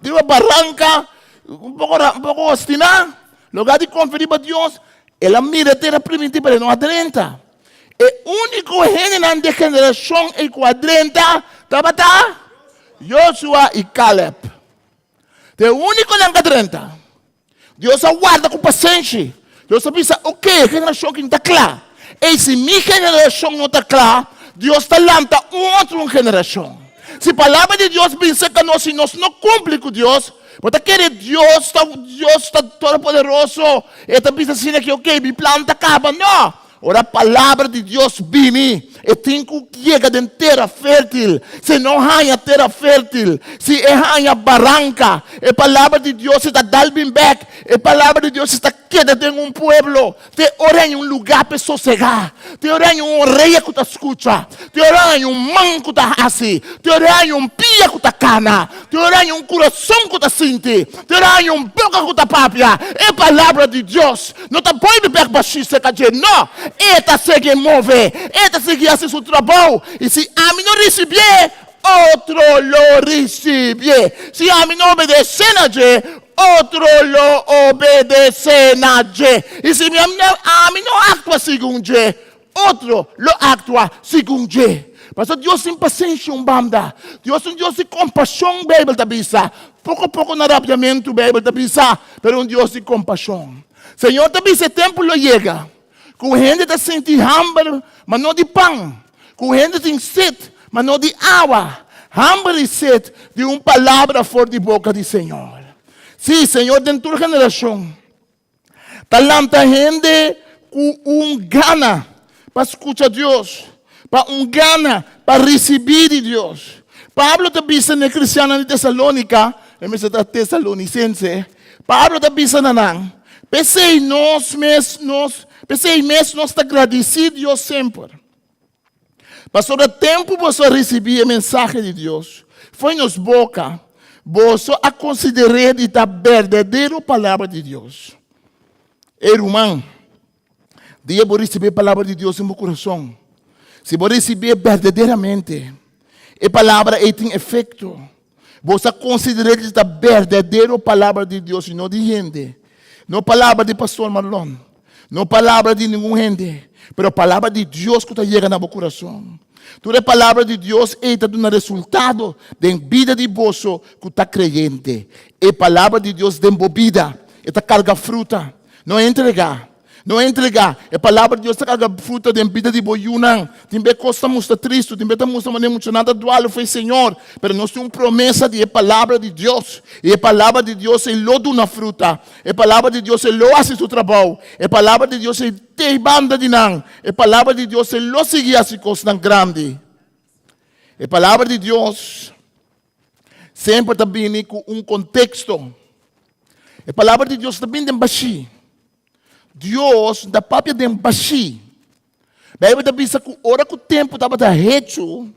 riba baranka, un poko un poko ostiná, lugar di konfia riba Dios, el a mira e tera primintí pero e no a drenta. E úniko hendenan di e generashon ei ku a drenta tabata Yosua i Kaleb. Ta e únikonan ku a drenta. Dios a warda ku pasenshi. Dios a bisa, Oke, e generashon aki no ta kla. Ei, si mi generashon no ta kla, Dios ta lanta un otro un generashon. Si palabra di Dios bin serka nos i nos no kumpli ku Dios, bo ta kere Dios ta Dios ta todopoderoso, e ta bisa asina ki, oke, mi plan ta kaba. No! Ora palabra di Dios bini, E tin ku yega den tera fértil. Si e no haña tera fértil, si e haña baranka, e palabra di Dios e ta dal bin bèk. E palabra di Dios e ta keda den un pueblo. Te ora haña un lugá pa e sosegá. Te ora haña un orea ku ta skucha. Te ora haña un man ku ta hasi. Te ora haña un pia ku ta kana. Te ora haña un kurason ku ta sinti. Te ora haña un boka ku ta papia. E palabra di Dios no ta bolbe bèk bashí serka dje. No! E ta sigui move. E ta sigui hasi su trabou. I si ami no risibié, otro lo risibié. Si ami no obedesé na dje, otro lo obedesé na dje. I si mi ami no aktua segun dje, otro lo aktua segun dje. Pasobra Dios tin pasenshi un banda. Dios ta un Dios di kompashon, Beibel ta bisa. Poko poko na rabiamentu, Beibel ta bisa, pero un Dios di kompashon. Señor ta bisa e tempu lo yega ku hende ta sinti hamber, ma no di pan, ku hende tin set, ma no di awa, hamber i set di un palabra for di boka di Señor. Sí, Señor den tur generashon ta lanta hende ku un gana pa skucha Dios, pa un gana pa risibí di Dios. Pablo ta bisa na e kristiannan di Tesalónika, e mester ta tesalonisense, Pablo ta bisa na nan, P'esei nos mes nos, p'esei mes nos ta gradisí Dios semper. Pasobra tempu boso a risibí e mensahe di Dios fo'i nos boka, boso a konsider'é di ta berdadero palabra di Dios. Ey ruman, dia bo risibí e palabra di Dios den bo kurason, si bo risibié berdaderamente, e palabra ei tin efekto. Bo sa konsider'é di ta berdadero palabra di Dios i no di hende. No palabra di Pastor Marlon, no palabra di ningun hende, pero palabra di Dios ku ta yega na bo kurason. Tur e palabra di Dios ei ta duna resultado den bida di boso ku ta kreyente. E palabra di Dios den bo bida, e ta karga fruta. No entregá. No entregá. E palabra di Dios ta karga fruta den bida di bo yunan. Tin be kos ta mustra tristu, tin be ta mustra manera muchanan ta dualu fo'i Señor. Pero nos tin un promesa di e palabra di Dios. I e palabra di Dios ei lo duna fruta. E palabra di Dios ei lo hasi su trabou. E palabra di Dios ei t'ei banda di nan. E palabra di Dios ei lo sigui hasi kosnan grandi. E palabra di Dios semper ta bini ku un konteksto. E palabra di Dios ta bini den bashí. Dios ta papia den bashí. Bijbel ta bisa ku ora ku tempu tabata hechu,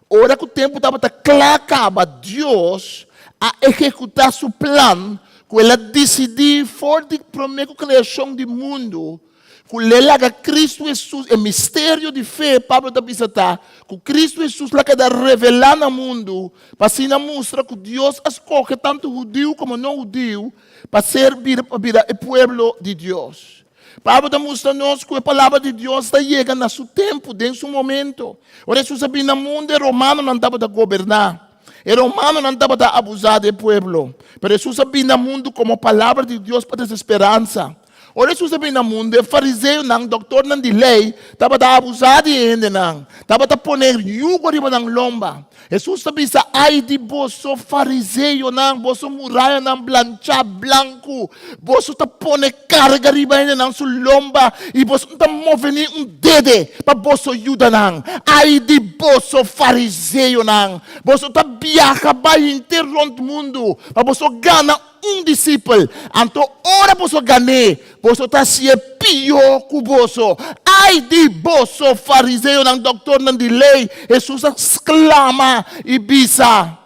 ora ku tempu tabata kla kaba, Dios a ehekutá su plan ku el a disidí for di promé ku kreashon di mundu ku l'e laga Kristu Hesus, e misterio di fe, Pablo ta bisa ta, ku Kristu Hesus la keda revelá na mundu pa asina mustra ku Dios a skohe tantu hudiu komo no hudiu pa ser bira pa bira e pueblo di Dios. Pablo ta mustra nos ku e palabra di Dios ta yega na su tempu, den su momento. Ora Hesus a bini na mundu, e romanonan tabata goberná. E romanonan tabata abusá di e pueblo. Pero Hesus a bini na mundu komo palabra di Dios pa trese speransa. Ora Hesus a bini na mundu, e fariseonan, doktornan di lei, tabata abusá di e hendenan, tabata pone yugo riba nan lomba. Hesus ta bisa, Ai di boso, fariseonan, boso murayanan blanchá blanku! Boso ta pone karga riba hendenan su lomba i boso no ta move ni un dede pa boso yuda nan. Ai di boso, fariseonan! Boso ta biaha bai henter rònt mundu pa boso gana un disipel, anto ora boso gan'é, boso ta hasié pió ku boso. Ai di boso, fariseonan, dòktornan di lei! Hesus a sklama i bisa,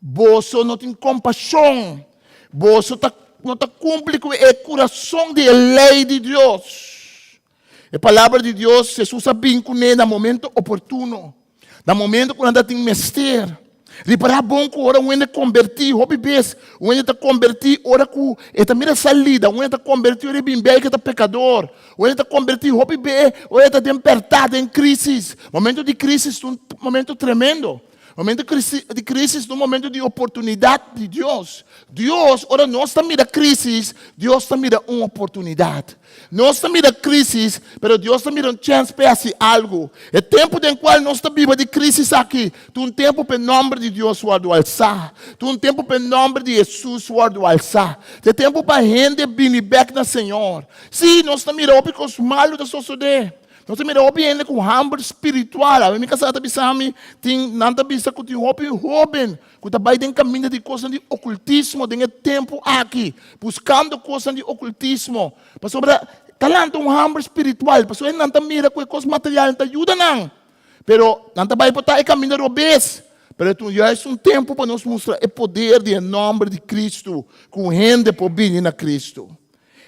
Boso no tin kompashon, boso ta no ta kumpli ku e kurason di e lei di Dios. E palabra di Dios, Hesus a bin kuné na momento oportuno. Na momento ku nan ta tin mester. Ripará bon ku ora un hende kombertí, hopi bes un hende ta kombertí ora ku e ta mira salida, un hende ta kombertí ora e bin bei ku e ta pekador, un hende ta kombertí hopi be ora e ta den pèrtá, den krísis. Momento di krísis ta un momento tremendo. Momento di krísis ta un momento di oportunidat di Dios. Dios, ora nos ta mira krísis, Dios ta mira un oportunidat. Nos ta mira krísis, pero Dios ta mira un chèns pa e hasi algu. E tempu den kual nos ta biba di krísis aki ta un tempu pa e nòmber di Dios wòrdu alsá. Ta un tempu pa e nòmber di Hesus wòrdu alsá. Ta e tempu pa hende bini bèk na Señor. Sí, nos ta mira hopi kos malu ta sosodé. Nos ta mira hopi hende ku hamber spiritual. Awe mi kasá ta bisa mi, tin, nan ta bisa ku tin hopi hóben ku ta bai den kaminda di kosnan di okultismo den e tempu aki, buskando kosnan di okultismo. Pasobra ta lanta un hamber spiritual, pasobra nan ta mira ku e kos material no ta yuda nan. Pero nan ta bai por ta e kaminda robes. Pero e juist un tempu pa nos mustra e poder di e nòmber di Kristu, ku un hende por bini na Kristu.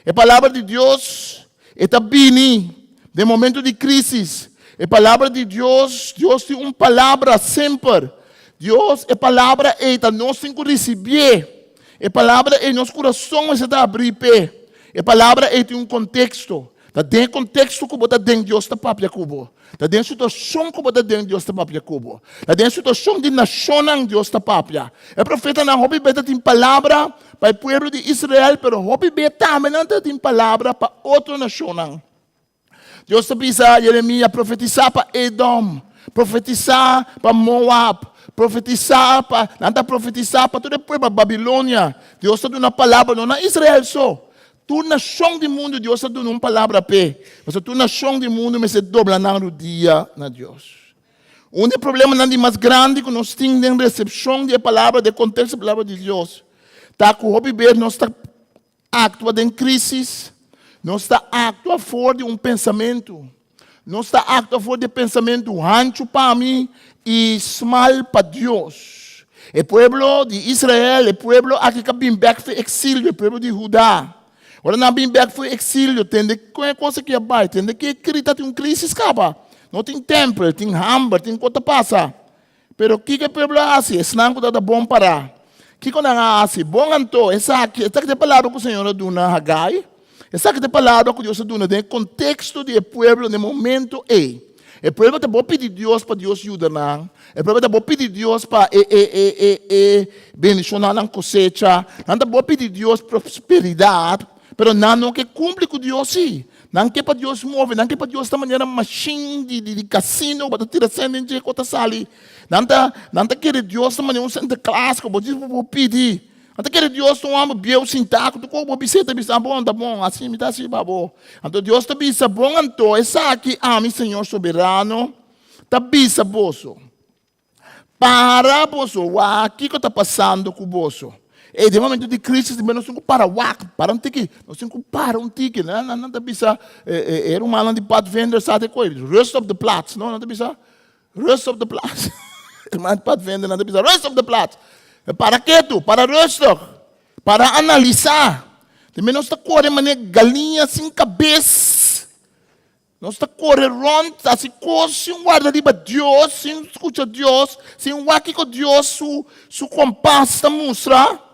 E palabra di Dios e ta bini den momento di crisis. E palabra di Dios, Dios tin un palabra semper. Dios, e palabra ei ta nos tin ku risibié. E palabra ei nos kurason mester ta abrí p'e. E palabra ei tin un konteksto. Ta den e konteksto ku bo ta den Dios ta papia ku bo. Ta den situashon ku bo ta den Dios ta papia ku bo. Ta den situashon di nashonnan Dios ta papia. E profetanan hopi be ta tin palabra pa e pueblo di Israel, pero hopi be tambe nan ta tin palabra pa otro nashonnan. Dios ta bisa Jeremia, profetisá pa Edom, profetisá pa Moab, profetisá pa, nan ta profetisá pa tur e pueblo, pa Babilonia. Dios ta duna palabra no na Israel so, Tur nashon di mundu Dios a duna un palabra p'e, pasobra tur nashon di mundu mester dobla nan rudia na Dios. Un di e problemanan di mas grandi ku nos tin den resepshon di e palabra, den konteksto di e palabra di Dios, ta ku hopi bes nos ta aktua den krísis, nos ta aktua for di un pensamentu. Nos ta aktua for di e pensamentu hanchu pa mi i smal pa Dios. E pueblo di Israel, e pueblo aki ka bin bek for eksilio, e pueblo di Huda. Ora nan bin bek for eksilio, tende kon e kos aki a bai, tende ke ta tin un krisis kaba. No tin tempel, tin hamber, tin kos ta pasa. Pero kiko e pueblo a hasi? Esnan ku tabata bon pará, kiko nan a hasi? Bon anto, esaki, esaki ta e palabra ku Señor a duna Hagai. Esaki ta e palabra ku Dios a duna den e konteksto di e pueblo den e momento ei. E pueblo ta bo pidi Dios pa Dios yuda nan. E pueblo ta bo pidi Dios pa e e e e e bendishoná nan kosecha. Nan ta bo pidi Dios prosperidat. Pero nan no ke kumpli ku Dios si. Nan ke pa Dios move, nan ke pa Dios ta manera mashin di di kasino ku bo ta tira sèn den dje ku ta sali. Nan ta nan ta kere Dios ta manera un Sinterklaas ku bo djis bo pidi. Nan ta kere Dios ta un hòmber bieu sintá ku tur kos ku bo bis'é ta bisa bon ta bon asi mi ta hasi pa bo. Anto Dios ta bisa bon anto esaki ami Señor Soberano ta bisa boso. Para boso wak kiko ta pasando ku boso. Ey, den momento di crisis tambe nos tin ku para wak, para un tiki, nos tin ku para un tiki. Nan, nan, nan ta bisa, e, e, e rumannan di padvinder sa te koe, rust op de plaats, no? Nan ta bisa, rust op de plaats. Ruman di padvinder nan ta bisa, rust op de plaats. Para ketu, para rustig, para analisá. Tambe nos ta kore manera galiña sin kabes. Nos ta kore rònt hasi kos sin warda riba Dios, sin skucha Dios, sin wak kiko Dios su su kompas ta mustra.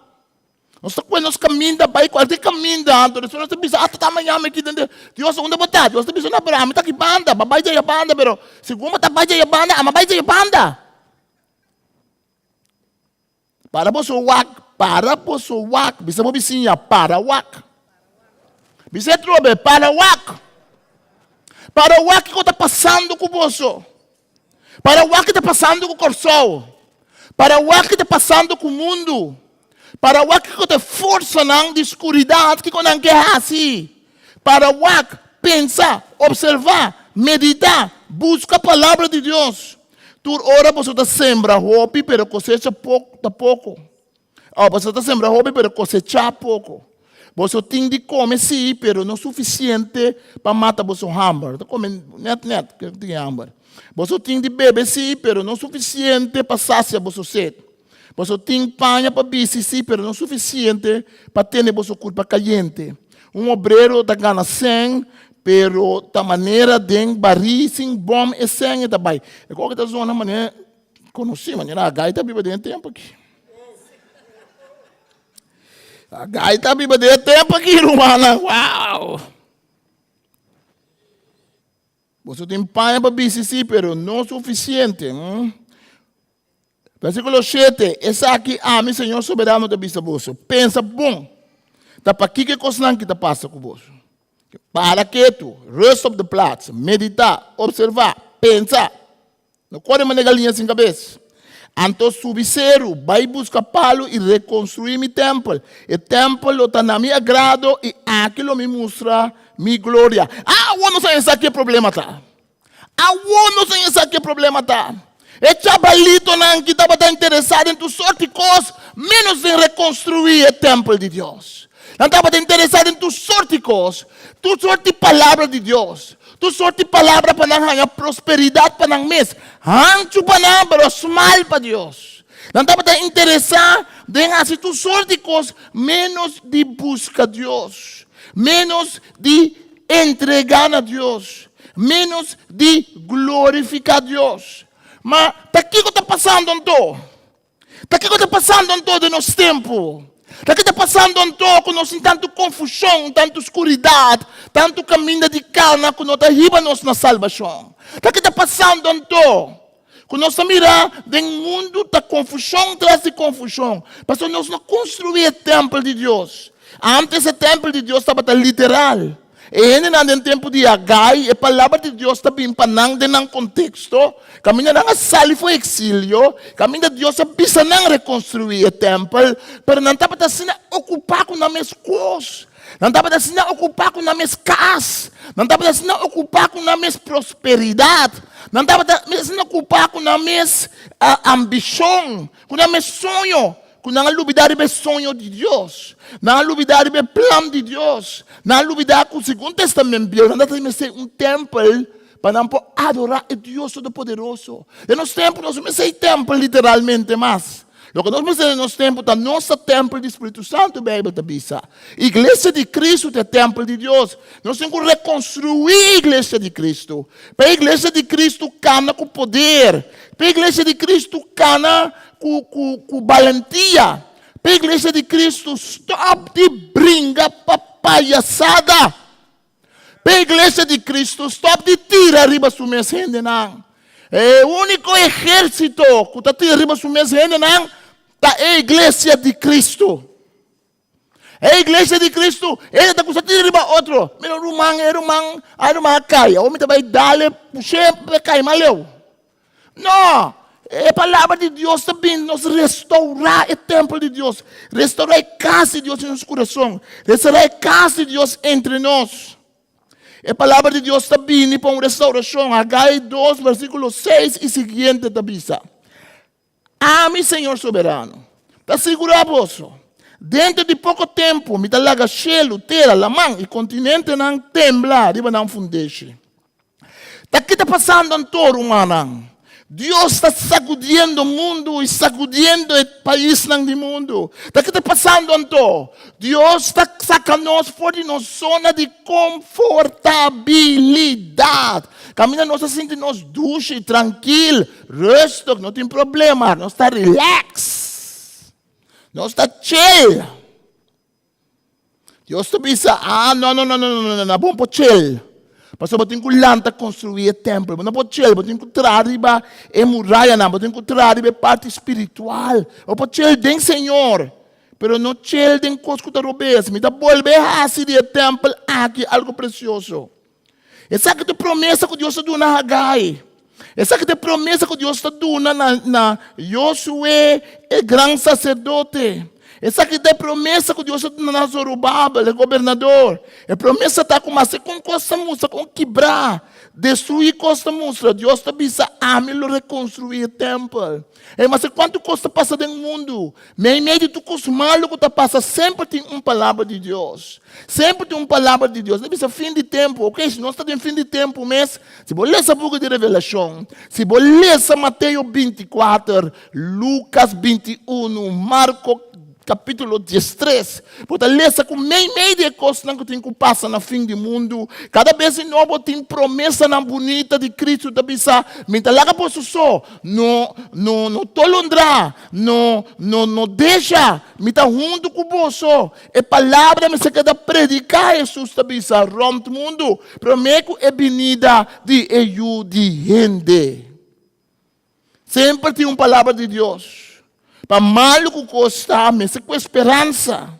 Nos ta kue nos kaminda bai kualke kaminda, anto despues nos ta bisa, ah ta mañana mi aki den Dios unda bo ta? Dios ta bisa, no, pero ami ta aki banda, bo a bai djaya banda, pero segun bo ta bai djaya banda, ami a bai djaya banda. Para boso wak, para boso wak. Bisa bo bisiña, para wak. Bisa e trobe, para wak. Para wak kiko ta pasando ku boso. Para wak ki ta pasando ku Kòrsou. Para wak ki ta pasando ku mundu. Para wak kiko ta e forsanan di skuridat, kiko nan ke hasi. Para wak, pensa, observá, meditá, buska palabra di Dios. Tur ora boso ta sembra hopi, pero kosecha poko ta poko. O boso ta sembra hopi, pero kosechá poko. Boso tin di kome sí, pero no sufisiente pa mata boso hamber. Ta kome nèt nèt ke tin hamber. Boso tin di bebe sí, pero no sufisiente pa sasia boso set. Boso tin paña pa bisti sí, pero no sufisiente pa tene boso kurpa kayente. Un obrero ta gana sèn, pero ta manera den barí sin bòm e sèn e ta bai. E kos ta zona manera konosí, manera Hagai ta biba den e tempu aki. Hagai ta biba den e tempu aki, rumannan. Wow! Boso tin paña pa bisti sí, pero no sufisiente. Versíkulo shete, Esaki ami, Señor Soberano, ta bisa boso, Pensa bon, ta pakiko e kosnan ki ta pasa ku boso. Para ketu, rust op de plaats, meditá, opservá, pensa. No kore manera galiña sin kabes. Anto subi seru, bai buska palu i rekonstruí mi tèmpel. E tèmpel lo ta na mi agrado i aki lo mi mustra mi gloria. Awor nos a esaki e problema ta. Awor nos a yesa ki e problema ta. E chabalitonan ki tabata interesá den tur sort di kos, ménos den rekonstruí e tèmpel di Dios. Nan tabata interesá den tur sort di kos, tur sort di palabra di Dios, tur sort di palabra pa nan haña prosperidat pa nan mes, hanchu pa nan, pero smal pa Dios. Nan tabata interesá den hasi tur sort di kos, ménos di buska Dios, ménos di entregá na Dios, ménos di glorifiká Dios. Ma ta kiko ta pasando anto? Ta kiko ta pasando anto den nos tempu? Ta kiko ta pasando anto ku nos tin tantu konfushon, tantu skuridat, tantu kaminda di kana ku no ta hiba nos na salbashon? Ta kiko ta pasando anto ku nos ta mira den mundu ta konfushon tras di konfushon, pasobra nos no konstruí e tèmpel di Dios. Ántes e tèmpel di Dios tabata literal. E hendenan den tempu di Hagai, e palabra di Dios ta bin pa nan den nan konteksto, kaminda nan a sali for eksilio, kaminda Dios a bisa nan rekonstruí e tèmpel, pero nan tabata asina okupá ku nan mes kos. Nan tabata asina okupá ku nan mes kas. Nan tabata asina okupá ku nan mes prosperidat. Nan tabata asina okupá ku nan mes ambishon, ku nan mes soño, ku nan a lubidá riba e soño di Dios. Nan a lubidá riba e plan di Dios. Nan a lubidá ku segun Testament Bieu nan tabata mester un tèmpel pa nan por adorá e Dios Todopoderoso. Den nos tempu nos no mester e tèmpel literalmente mas. Loke nos mester den nos tempu ta nos ta tèmpel di Spiritu Santu, Beibel ta bisa. Iglesia di Kristu ta e tèmpel di Dios. Nos tin ku rekonstruí Iglesia di Kristu. Pa e Iglesia di Kristu kana ku poder. Pa e Iglesia di Kristu kana ku, ku, ku balentia. Pa e Iglesia di Kristu stòp di bringa pa payasada. Pa e Iglesia di Kristu stòp di tira riba su mes hendenan. E úniko ehérsito ku ta tira riba su mes hendenan ta e Iglesia di Kristu. E Iglesia di Kristu, hende ta kusa tira riba otro. Mira ruman, e ruman, a ruman a kai. Awor mi ta bai dale push'é pa e kai mas leu. No! E palabra di Dios ta bin nos restaurá e tempel di Dios, restaurá e kas di Dios den nos kurason, restaurá e kas di Dios entre nos. E palabra di Dios ta bini pa un restaurashon. Hagai 2, versíkulo 6 i siguiente ta bisa, Ami, Señor Soberano, ta sigurá boso, denter di poko tempu mi ta laga shelu, tera, laman i kontinentenan tembla riba nan fundeshi. Ta ki ta pasando anto, rumannan? Dios ta sakudiendo mundu i sakudiendo e paisnan di mundu. Ta ki ta pasando anto? Dios ta saka nos for di nos zona di konfortabilidat. Kaminda nos ta sinti nos dushi, trankil, rustig, no tin problema, nos ta relax. Nos ta chill. Dios ta bisa, ah, no, no, no, no, no, no, no, bo no por chill. Pasobra bo tin ku lanta konstruí e tèmpel. Bo no por chill, bo tin ku traha riba e murayanan, bo tin ku traha riba e parti spiritual. Bo por chill den Señor, pero no chill den kos ku ta robes. Mi ta bolbe hasi di e tèmpel aki algu presioso. Esaki ta e promesa ku Dios a duna Hagai. Esaki ta e promesa ku Dios ta duna na, na Josué, e gran saserdote. Esaki ta e promesa ku Dios a duna na Zorobabel, e gobernador. E promesa ta ku maske kon kos ta mustra, kon kibrá, destruí kos ta mustra, Dios ta bisa, Ami lo rekonstruí e tèmpel. E maske kuantu kos ta pasa den mundu, meimei di tur kos malu ku ta pasa, semper tin un palabra di Dios. Semper tin un palabra di Dios. No bisa fin di tempu. Ok, si nos ta den fin di tempu mes, si bo lesa buki di Revelashon, si bo lesa Mateo 24, Lukas 21, Marko kapítulo 13, bo ta lesa ku meimei di e kosnan ku tin ku pasa na fin di mundu, kada bes di nobo tin promesanan bunita di Kristu ta bisa, Mi ta laga boso so, No, no, no tolondrá, no, no, no deja, mi ta huntu ku boso. E palabra mester keda prediká, Hesus ta bisa, rònt mundu, promé ku e binida di e Yu di hende. Semper tin un palabra di Dios. Pa malu ku kos ta, mester ku e speransa.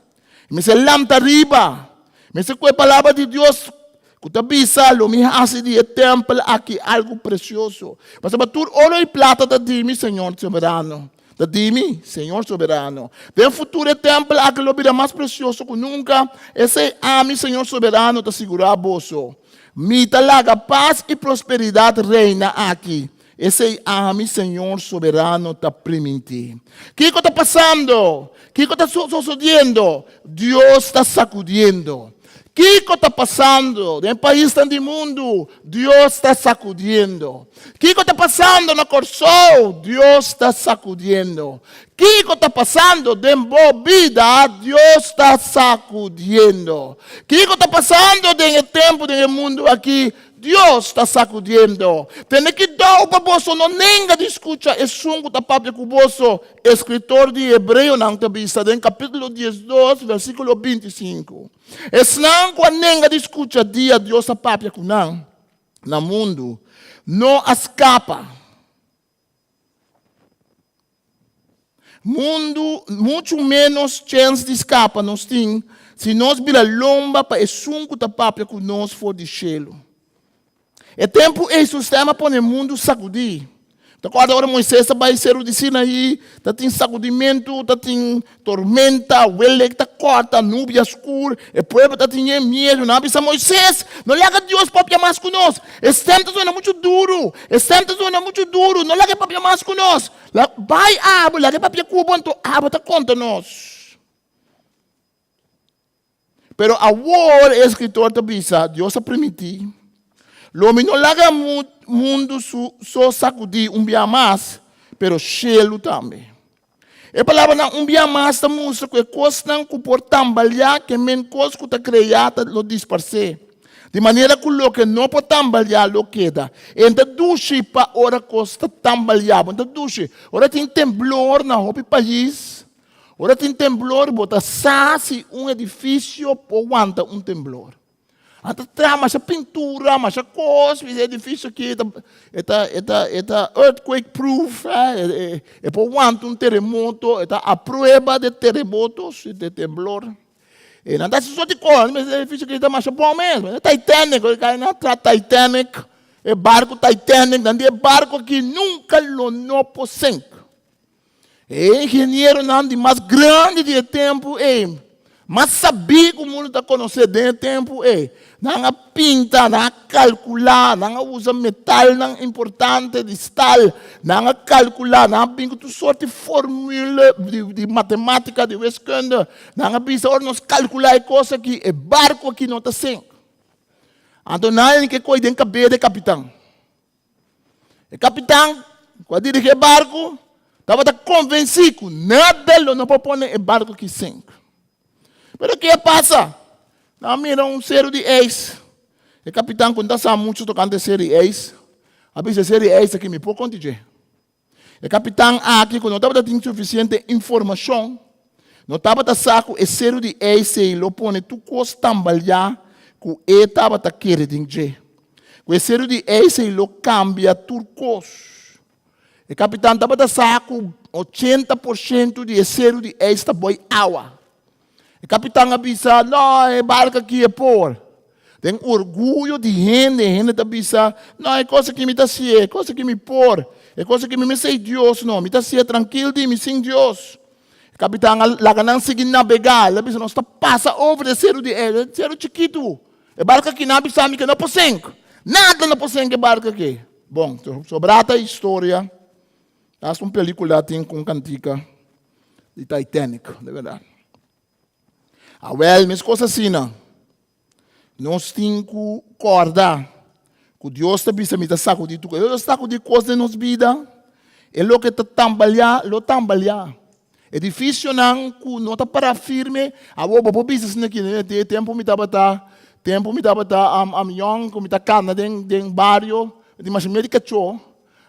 Mester lanta riba. Mester ku e palabra di Dios ku ta bisa, Lo mi hasi di e tèmpel aki algu presioso. Pasobra tur oro i plata ta di mi, Señor Soberano. Ta di mi, Señor Soberano. Den futuro e tèmpel aki lo bira mas presioso ku nunka. Esei ami, Señor Soberano, ta sigurá boso. Mi ta laga pas i prosperidat reina aki. Esei ami, Señor Soberano, ta primintí. Kiko ta pasando? Kiko ta sosodiendo? Dios ta sakudiendo. Kiko ta pasando den paisnan di mundu? Dios ta sakudiendo. Kiko ta pasando na Kòrsou? Dios ta sakudiendo. Kiko ta pasando den bo bida? Dios ta sakudiendo. Kiko ta pasando den e tempu den e mundu aki? Dios ta sakudiendo. Tene kidou pa boso no nenga di skucha esun ku ta papia ku boso, eskritor di Hebreonan ta bisa den kapítulo diesdos, versíkulo bintisinku. Esnan ku a nenga di skucha dia Dios a papia ku nan na mundu, no a skapa. Mundu, muchu ménos chèns di skapa nos tin si nos bira lomba pa esun ku ta papia ku nos for di shelu. E tempu ei su stèm a pone mundu sakudí. Ta kòrda ora Moisés a bai seru di Sinaí, ta tin sakudimentu, ta tin tormenta, welek ta kòrta, nubia skur, e pueblo ta tin yen miedu. Nan a bisa Moisés, No laga Dios papia mas ku nos. E stèm ta sona muchu duru, e stèm ta sona muchu duru, no laga e papia mas ku nos. La bai abo, laga e papia ku bo, anto abo ta konta nos. Pero awor e eskritor ta bisa, Dios a primintí, Lo mi no laga mundu su so sakudí un bia mas, pero shelu tambe. E palabranan un bia mas ta mustra ku e kosnan ku por tambaliá ke men kos ku ta kreá ta lo disparsé. Di manera ku loke no por tambaliá lo keda. E ta dushi pa ora kos ta tambaliá. Bo ta dushi. Ora tin temblor na hopi pais, ora tin temblor bo ta sa si un edifisio por wanta un temblor. A ta traha masha pintura, masha kos, e edifisio aki e ta e ta e ta e ta earthquake proof, e e por wanta un teremoto, e ta a prueba de teremotos, de temblor. E nan ta hasi soti kos, e edifisio aki ta masha bon mes, e Titanic, ora kai nan traha Titanic, e barku Titanic, nan di e barku aki nunka lo no por sink. E ingenieronan di mas grandi di e tempu ei, mas sabí ku mundu ta konosé den e tempu ei, nan a pinta, nan a kalkulá, nan a usa metalnan importante di stal, nan a kalkulá, nan a bin ku tur sort di formule di di matemátika, di wiskunde, nan a bisa ora nos kalkulá e kos aki, e barku aki no ta sink. Anto nan a ke koi den kabes di e kapitan. E kapitan ku a dirigí e barku tabata konvensí ku nada lo no por pone e barku aki sink. Pero ke a pasa? Nan a mira un seru di eis. E kapitan ku no ta sa muchu tokante e seru di eis, a bisa e seru di eis aki mi por konta dje. E kapitan aki ku no tabata tin sufisiente informashon, no tabata sa ku e seru di eis ei lo pone tur kos tambaliá ku e tabata kere den dje. Ku e seru di eis ei lo kambia tur kos. E kapitan tabata sa ku 80% di e seru di eis ta boi awa. E kapitan a bisa, No, e barka aki e por. Den orguyo di hende, hende ta bisa, No, e kos aki mi ta hasié, e kos aki mi por, e kos aki mi mester ei Dios no, mi ta hasié trankil di mi sin Dios. E kapitan a laga nan sigui nabegá, el a bisa, Nos ta pasa over e seru di eis, e seru chikitu. E barka aki nan a bisa mi ke no por sink. Nada no por sink e barka aki. Bon, sobrá ta historia. Hasta un pelikula tin ku un kantika di Titanic, de berdad. Awel, mes kos asina, nos tin ku kòrda ku Dios ta bisa mi ta sakudí tur kos. Dios ta sakudí kos den nos bida, e loke ta tambaleá lo tambaleá. Edifisionan ku no ta pará firme, awor bo por bisa asina aki, e tempu mi tabata, tempu mi tabata yòn, ku mi ta kana den den bario, mi tin masha miedu di kachó,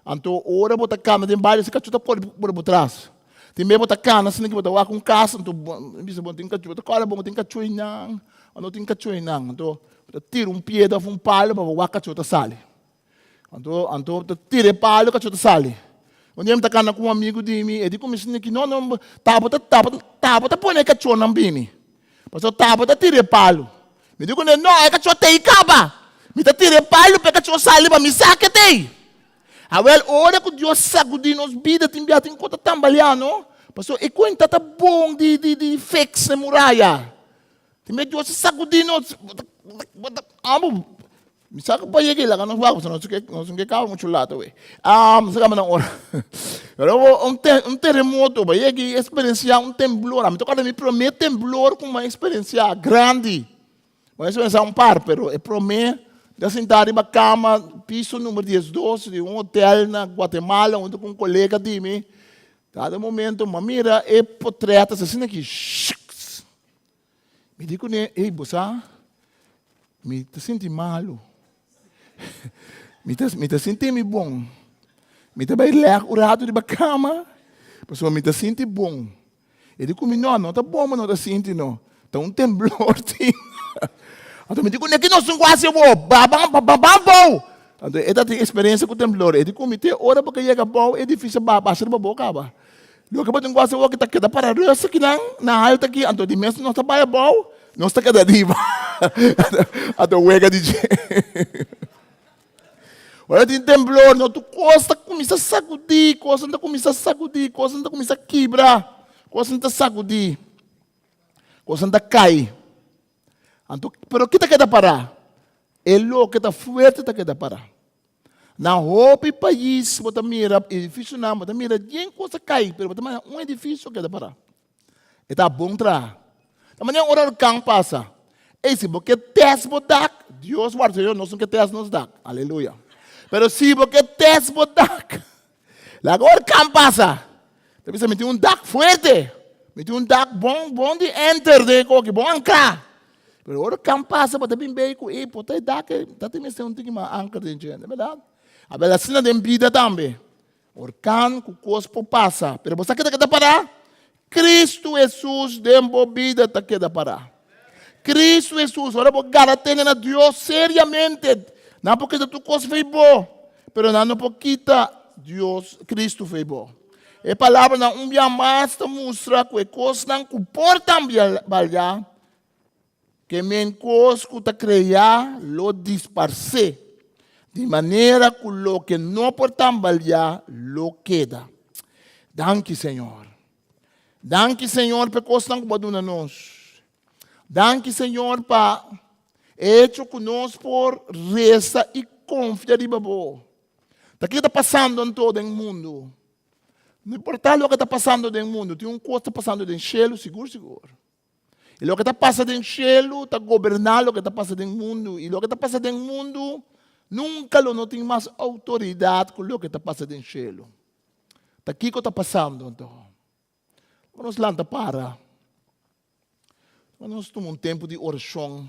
anto ora bo ta kana den bario si kachó ta kore por bo tras. Tin bes bo ta kana asina ki bo ta wak un kas, anto bo bisa bo tin kachó, bo ta kòrda bo tin kachó einan, o no tin kachó einan, anto bo ta tira un piedra òf un palo pa bo wak kachó ta sali. Anto, anto ta tira e palo, kachó ta sali. Un dia mi ta kana ku un amigu di mi, e di ku mi asina ki, no, no, tabo ta, tabo ta, tabo ta pone e kachónan bini. Pasobra tabo ta tira e palo. Mi di kuné, no, e kachó t'ei kaba. Mi ta tira e palo pa e kachó sali pa mi sa ke t'ei. Awel, ora ku Dios sakudí nos bida, tin bia tin ku ta tambaleá, no? Pasobra e kuenta ta bon di, di, di fix e muraya. Tin bia Dios ta sakudí nos, bo ta, bo ta, amo. Mi sa ku pa yega ei laga nos wak pasobra nos ke nos no ke kaba muchu laat awe. Nos a kaba na ora. Pero un te un teremoto pa yega ei eksperensiá un temblor. Ami ta kòrda mi promé temblor ku mi a eksperensiá grandi. Mi a eksperensiá un par pero e promé mi ta sintá riba kama piso number diesdos di un hotel na Guatemala huntu ku un kolega di mi. Dado momento mi a mira e potrèt asina aki shuks. Mi di kuné, Ey, bo sa, mi ta sinti malu. Mi ta, mi ta sinti mi bon. Mi ta bai lèg un ratu riba kama, pasobra mi ta sinti bon. E di ku mi, No, no ta bon bo no ta sinti no. Ta un temblor tin. Anto mi di kuné, Ki nos tin ku hasi awor? Ba ban, ba ban bou! Anto e ta tin eksperensia ku temblor. E di ku mi, Te ora bo ke yega bou, e difísil ba basha riba bo kaba. Loke bo tin ku hasi awor ta keda para rus akinan na haltu aki, anto di mes nos ta bai abou, nos ta keda riba. Anto wega di dje. Ora tin temblor, no tur kos ta kuminsá sakudí, kosnan ta kuminsá sakudí, kosnan ta kuminsá kibra, kosnan ta sakudí, kosnan ta kai. Anto, pero ki ta keda pará? E loke ta fuerte ta keda pará. Na hopi pais bo ta mira edificionan, bo ta mira yen cos a cay, pero bo ta mira un edificio keda para. E ta bon traha. Ta manera ora orkan pasa. Ey, si bo ke test bo dak, Dios warda Señor, nos no ke test nos dak. Aleluya. Pero si bo ke test bo dak, laga orkan pasa. Ta bisa mi tin un dak fuerte. Mi tin un dak bon, bon di enter den e koki, bon ankrá. Pero ora kan pasa bo ta bin bei ku e por ta e dak e ta tin mester un tiki mas anker den dje, berdat? Abel asina den bida tambe. Orkan ku kos por pasa, pero bo sa ke ta keda pará? Kristu Hesus den bo bida ta keda pará. Kristu Hesus, ora bo gara tene na Dios seriamente, nan por kita tur kos fei bo, pero nan no por kita Dios, Kristu fei bo. E palabranan un bia mas ta mustra ku e kosnan ku por tambaliá, ke men kos ku ta kreá lo disparsé, di manera ku loke no por tambaliá lo keda. Danki, Señor. Danki, Señor, pa e kosnan ku bo a duna nos. Danki, Señor, pa e echo ku nos por resa i konfia riba bo. Ta kiko ta pasando anto den mundu? No importa loke ta pasando den mundu, tin un kos ta pasando den shelu sigur sigur. I loke ta pasa den shelu ta goberná loke ta pasa den mundu. I loke ta pasa den mundu nunka lo no tin mas outoridat ku loke ta pasa den shelu. Ta kiko ta pasando anto? Laga nos lanta para. Laga nos tuma un tempu di orashon.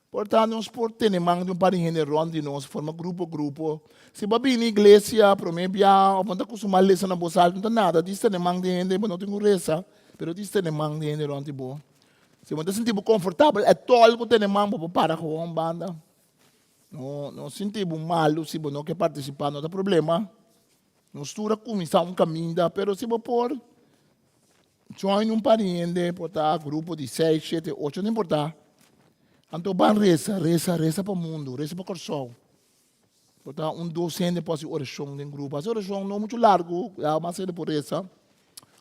Por ta nos por tene man di un par di hende rond di nos, forma grupo grupo. Si bo a bini iglesia prome bia of bo no ta kustumá lesa na bos alto, no ta nada, djis tene man di hende, bo no tin ku resa, pero djis tene man di hende rond di bo. Si bo no ta sinti bo konfortabel at all ku tene man, bo por para gewoon banda. No, no sinti bo malu si bo no ke partisipá, no ta problema. Nos tur a kuminsá un kaminda, pero si bo por join un par di hende, por ta grupo di seis, shete, ocho, no importá. Anto ban resa, resa, resa pa mundu, resa pa Kòrsou. Por ta un dos hende por hasi orashon den grupo. Hasi orashon no muchu largu, ya mas hende por resa.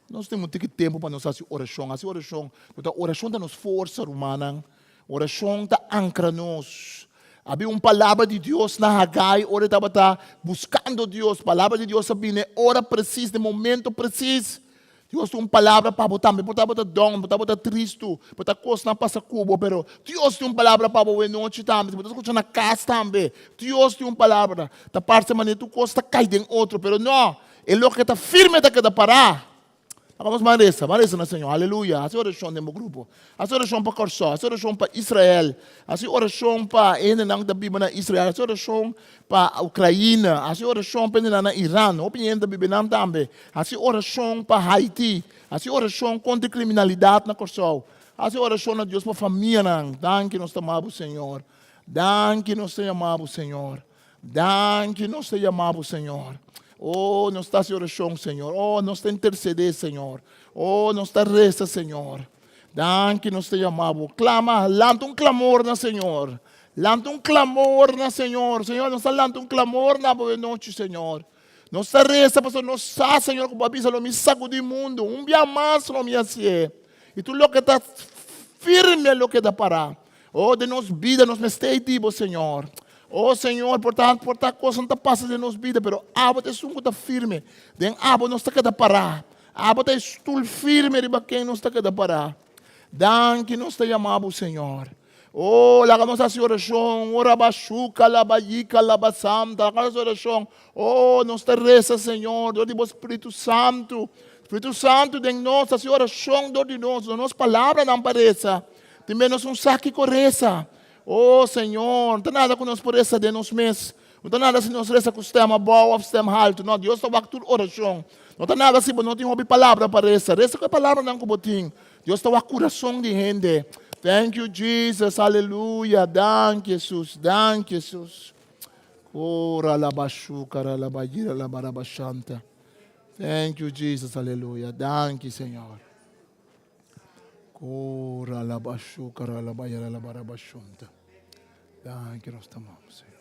Nos tin un tiki tempu pa nos hasi orashon. Hasi orashon, por ta orashon ta nos forsa, rumannan. Orashon ta ankra nos. Habia un palabra di Dios na Hagai ora e tabata buskando Dios. Palabra di Dios a bini e ora presis, na e momento presis. Dios tin un palabra pa bo tambe. Por ta bo ta down, por ta bo ta tristu, por ta kosnan pasa ku bo, pero Dios tin un palabra pa bo awenochi tambe. Si bo ta skucha na kas tambe, Dios tin un palabra. Ta parse manera tur kos ta kai den otro, pero no, e loke ta firme ta keda pará. Laga nos ban resa, ban resa na Señor. Aleluya. Hasi orashon den bo grupo. Hasi orashon pa Kòrsou, hasi orashon pa Israel, hasi orashon pa e hendenan ku ta biba na Israel, hasi orashon pa Ukraina, hasi orashon pa hendenan na Iran, hopi hende ta biba einan tambe. Hasi orashon pa Haiti, hasi orashon kontra e kriminalidat na Kòrsou. Hasi orashon na Dios pa famianan. Danki nos ta ama bo, Señor. Danki nos ta yama bo, Señor. Danki nos ta yama bo, Señor. Oh, nos ta hasi orashon, Señor. Oh, nos ta intersedé, Señor. Oh, nos ta resa, Señor. Danki nos ta yama bo. Klama, lanta un klamor na Señor. Lanta un klamor na Señor. Señor, nos ta lanta un klamor na bo e nochi, Señor. Nos ta resa pasobra nos sa, Señor, ku bo a bisa lo mi sakudí mundu. Un bia mas lo mi hasié. I tur loke ta. firme lo keda pará. Oh, den nos bida nos mester di bo, Señor. Oh, Señor, por ta, por ta kosnan ta pasa den nos bida, pero abo ta esun ku ta firme. Den abo nos ta keda pará. Abo ta e stul firme riba ken nos ta keda pará. Danki nos ta yama bo, Señor. Oh, laga nos hasi orashon. Oh, rabashuka, labayika, labasanta. Laga nos hasi orashon. Oh, nos ta resa, Señor, dor di bo Spiritu Santu. Spiritu Santu den nos, hasi orashon dor di nos. Duna nos palabranan pa resa. Tin bes nos un sa kiko resa. Oh, Señor, no ta nada ku nos por resa den nos mes. No ta nada si nos resa ku stèm abou òf stèm haltu. No, Dios ta wak tur orashon. No ta nada si bo no tin hopi palabra pa resa. Resa ku e palabranan ku bo tin. Dios ta wak kurason di hende. Thank you, Jesus. Aleluya. Danki, Jesus. Danki, Jesus. Ora la bashuka ra la bayira la barabashanta. Thank you, Jesus. Aleluya. Danki, Señor. Ora la bashuka ra la bayira la barabashanta. Danki, nos ta amamos, Señor.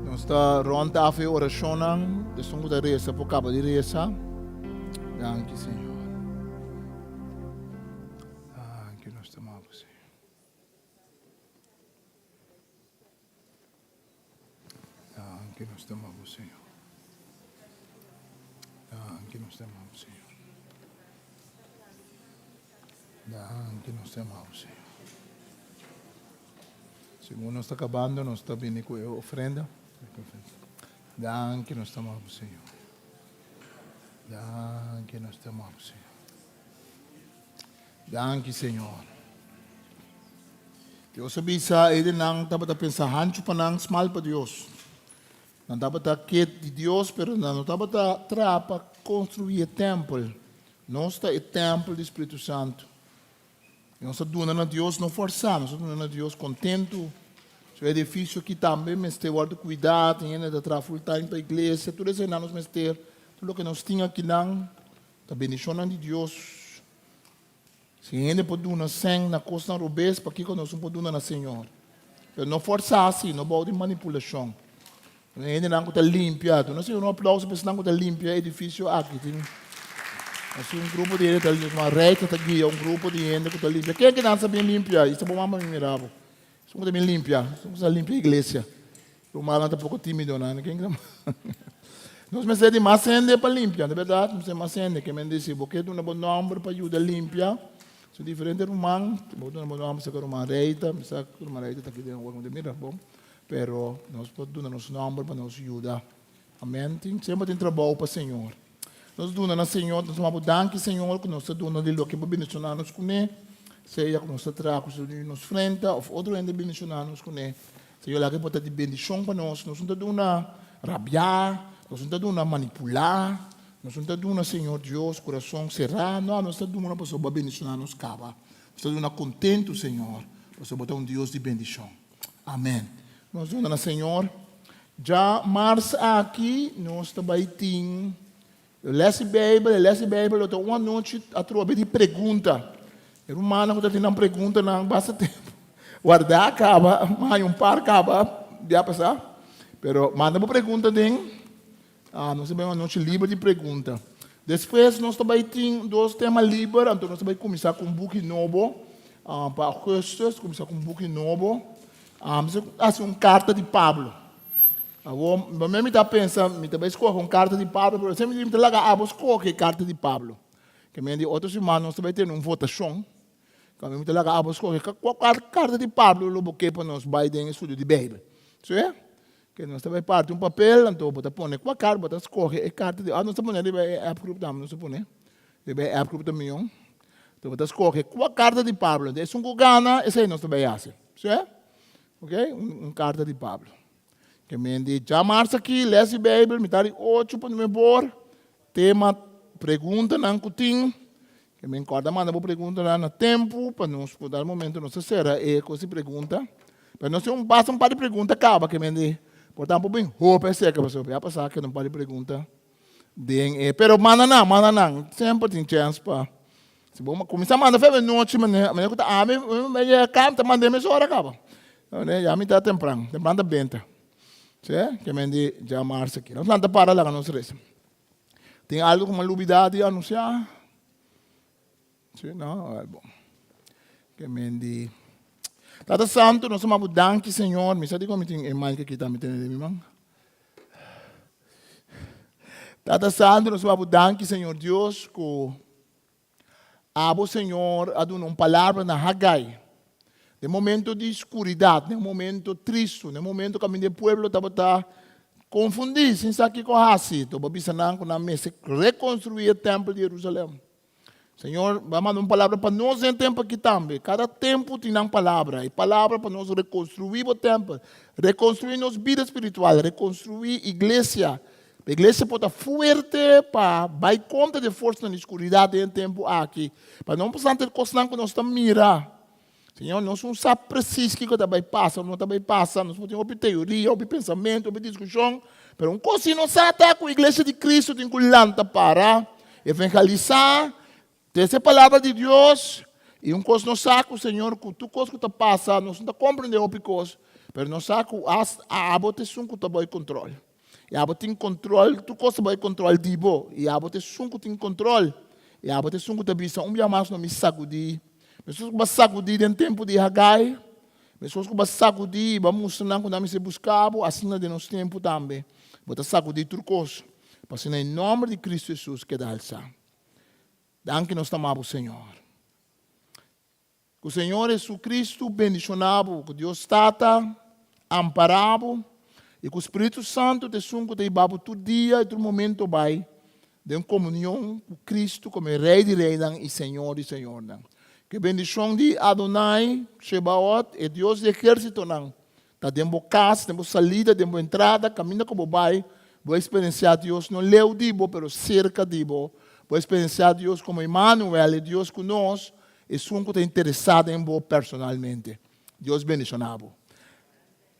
Nos ta rond af e orashonnan. Esun ku ta resa por kaba di resa. Danki, Señor. Danki, nos ta amabo, Señor. Danki nos ta amabo, Señor. Danki nos ta amabo, Señor. Danki nos ta amabo, Señor. Segun nos ta kabando, nos ta bini ku e ofrenda. Danki nos ta amabo, Señor. Danki nos ta amabo, Señor. Danki, Señor. Dios a bisa e nan tabata pensa hanchu pa nan, smal pa Dios. Nan tabata ke di Dios, pero nan no tabata traha pa konstruí e tèmpel. Nos ta e tèmpel di Spiritu Santu. I nos ta duna na Dios no fòrsá, nos ta duna na Dios kontentu. So e edifisio aki tambe mester wòrdu kuidá, tin hende ta traha full time pa iglesia, tur eseinan nos mester, tur loke nos tin akinan ta bendishonnan di Dios. Si hende por duna sèn na kosnan robes, pakiko nos no por duna na Señor? Pero no fòrsá asi, no bou di manipulashon. Duna hendenan ku ta limpia, duna Señor un aplauso pa esnan ku ta limpia e edifisio aki. Tin nos un grupo di hende ta limpia, ma Reita ta guia un grupo di hende ku ta limpia. Ken ki nan sa bien limpia? Isa bo mama mi mira bo. Esun ku ta bien limpia, esun ku sa limpia iglesia. Rumannan ta poko tímido nan. Ken ta Nos mester di mas hende pa limpia, no bèrdat? Mester mas hende. Ke men di si bo ke duna bo nòmber pa yuda limpia, so diferente ruman, bo duna bo nòmber saka ruman Reita, mi sa ku ruman Reita ta aki den awor, mi ta mira bon, pero nos por duna nos nòmber pa nos yuda. Amen. Tin semper tin trabou pa Señor. Nos duna na Señor, nos mama bo danki Señor ku nos ta duna di loke bo bendishoná nos kuné, sea ku nos ta traha ku nos frenta òf otro hende bendishoná nos kuné. Señor laga e por ta di bendishon pa nos. Nos no ta duna rabiá, nos no ta duna manipulá, nos no ta duna Señor Dios kurason será, no, nos ta duna pasobra bo a bendishoná nos kaba. Nos ta duna kontentu Señor, pasobra bo ta un Dios di bendishon. Amèn. Nos duna na Señor. Dja mars aki nos ta bai tin les di Beibel. E les di Beibel lo ta un anochi atrobe di pregunta. E rumannan ku ta tin nan preguntanan basta tempu wardá kaba, mi haña un par kaba bia pasá. Pero manda bo pregunta den. Nos ta bai un anochi liber di pregunta. Despues nos ta bai tin dos tema liber, anto nos ta bai kuminsá ku un buki nobo pa augustus, kuminsá ku un buki nobo. Mi ta hasi un karta di Pablo. Awor, promé mi ta pensa, mi ta bai skohe un karta di Pablo, pero semper mi ta laga abo skohe e karta di Pablo. Ke men di otro siman nos ta bai tene un votashon. Kami mi ta laga abo skohe kua karta di Pablo lo bo ke pa nos bai den e studio di Beibel. Si? Ke nos ta bai parti un papel, anto bo ta pone kua karta, bo ta skohe e karta di, ah nos ta pone riba e app group tambe, nos ta pone riba e app group ta mion. Anto bo ta skohe kua karta di Pablo, anto esun ku gana, esei nos ta bai hasi. Si? Ok, un karta di Pablo. Ke men di djamars aki, les di Beibel, mitar di ocho pa nuebe or, tema preguntanan ku tin. Ke men kòrda manda bo preguntanan na tempu pa nos por dal momento nos ta sera e kos di pregunta. Pero nos tin un basta un par di pregunta kaba ke men di por tampo bin hopi aserka pasobra ya pasá keda un par di pregunta den e pero manda nan manda nan semper tin chèns pa si bo kuminsá manda febe nochi manera manera ku ta ami mi yega kanta mand'é mesora kaba ya mi ta tempran tempran ta benta si ke men di djamars aki nos lanta para laga nos resa. Tin algo ku mi a lubidá di anunsiá? Sí, no? Al bon. Ke men di. Tata Santu, nos ta bo danki, Señor. Mi sa di kon mi tin e mic aki tambe tene den mi man. Tata Santu, nos ta bo danki, Señor Dios, ku Abo, Señor, a duna un palabra na Haggai. Den momento di skuridat, den momento tristu, den momento kaminda e pueblo tabata konfundí, sin sa kiko hasi, to bo a bisa nan ku nan mester rekonstruí e tèmpel di Jerusalèm. Señor, bo a manda un palabra pa nos den e tempu aki tambe. Kada tempu tin nan palabra, e palabra pa nos rekonstruí bo tèmpel, rekonstruí nos bida spiritual, rekonstruí iglesia, Pa iglesia por ta fuerte pa bai kontra di e forsanan di skuridat den e tempu aki. Pa no pasante kosnan ku nos ta mira. Señor, nos no sa presis kiko ta bai pasa o no ta bai pasa. Nos por tin hopi teoria, hopi pensamentu, hopi diskushon. Pero un kos si nos sa ta ku iglesia di Kristu tin ku lanta para, evangelisá, trese palabra di Dios. I un kos nos sa ku, Señor, ku tur kos ku ta pasa, nos no ta komprendé hopi kos, pero nos sa ku asta abo ta esun ku ta bai kontrol. I abo tin kontrol, tur kos ta bai kontrol di bo. I abo ta esun ku tin kontrol. I abo ta esun ku ta bisa, Un bia mas no mi sagudí. Meskos ku bo a sagudí den tempu di Hagai, meskos ku bo a sagudí i bo a mustra nan ku nan mester buska bo, asina den nos tempu tambe bo ta sagudí tur kos, pa asina e nòmber di Kristu Hesus keda alsá. Danki nos ta ama bo, Señor. Ku Señor Jesucristo bendiciona bo, ku Dios Tata ampara bo, i ku Spiritu Santo ta esun ku ta hiba bo tur dia i tur momento bai den komunion ku Cristo komo e Rei di Reinan i Señor di Señornan. Ku e bendicion di Adonai Shebaot, e Dios di ehérsitonan, ta den bo kas, den bo salida, den bo entrada, kaminda ku bo bai, bo eksperensiá Dios no leu di bo, pero serka di bo. Bo eksperensiá Dios komo Emmanuel, e Dios ku nos, Esun ku ta interesá den bo personalmente. Dios bendishoná bo.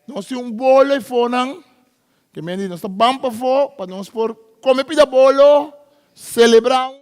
Nos tin un bolo eifonan, ke men di nos ta ban pafó pa nos por kome pida bolo, selebrá un.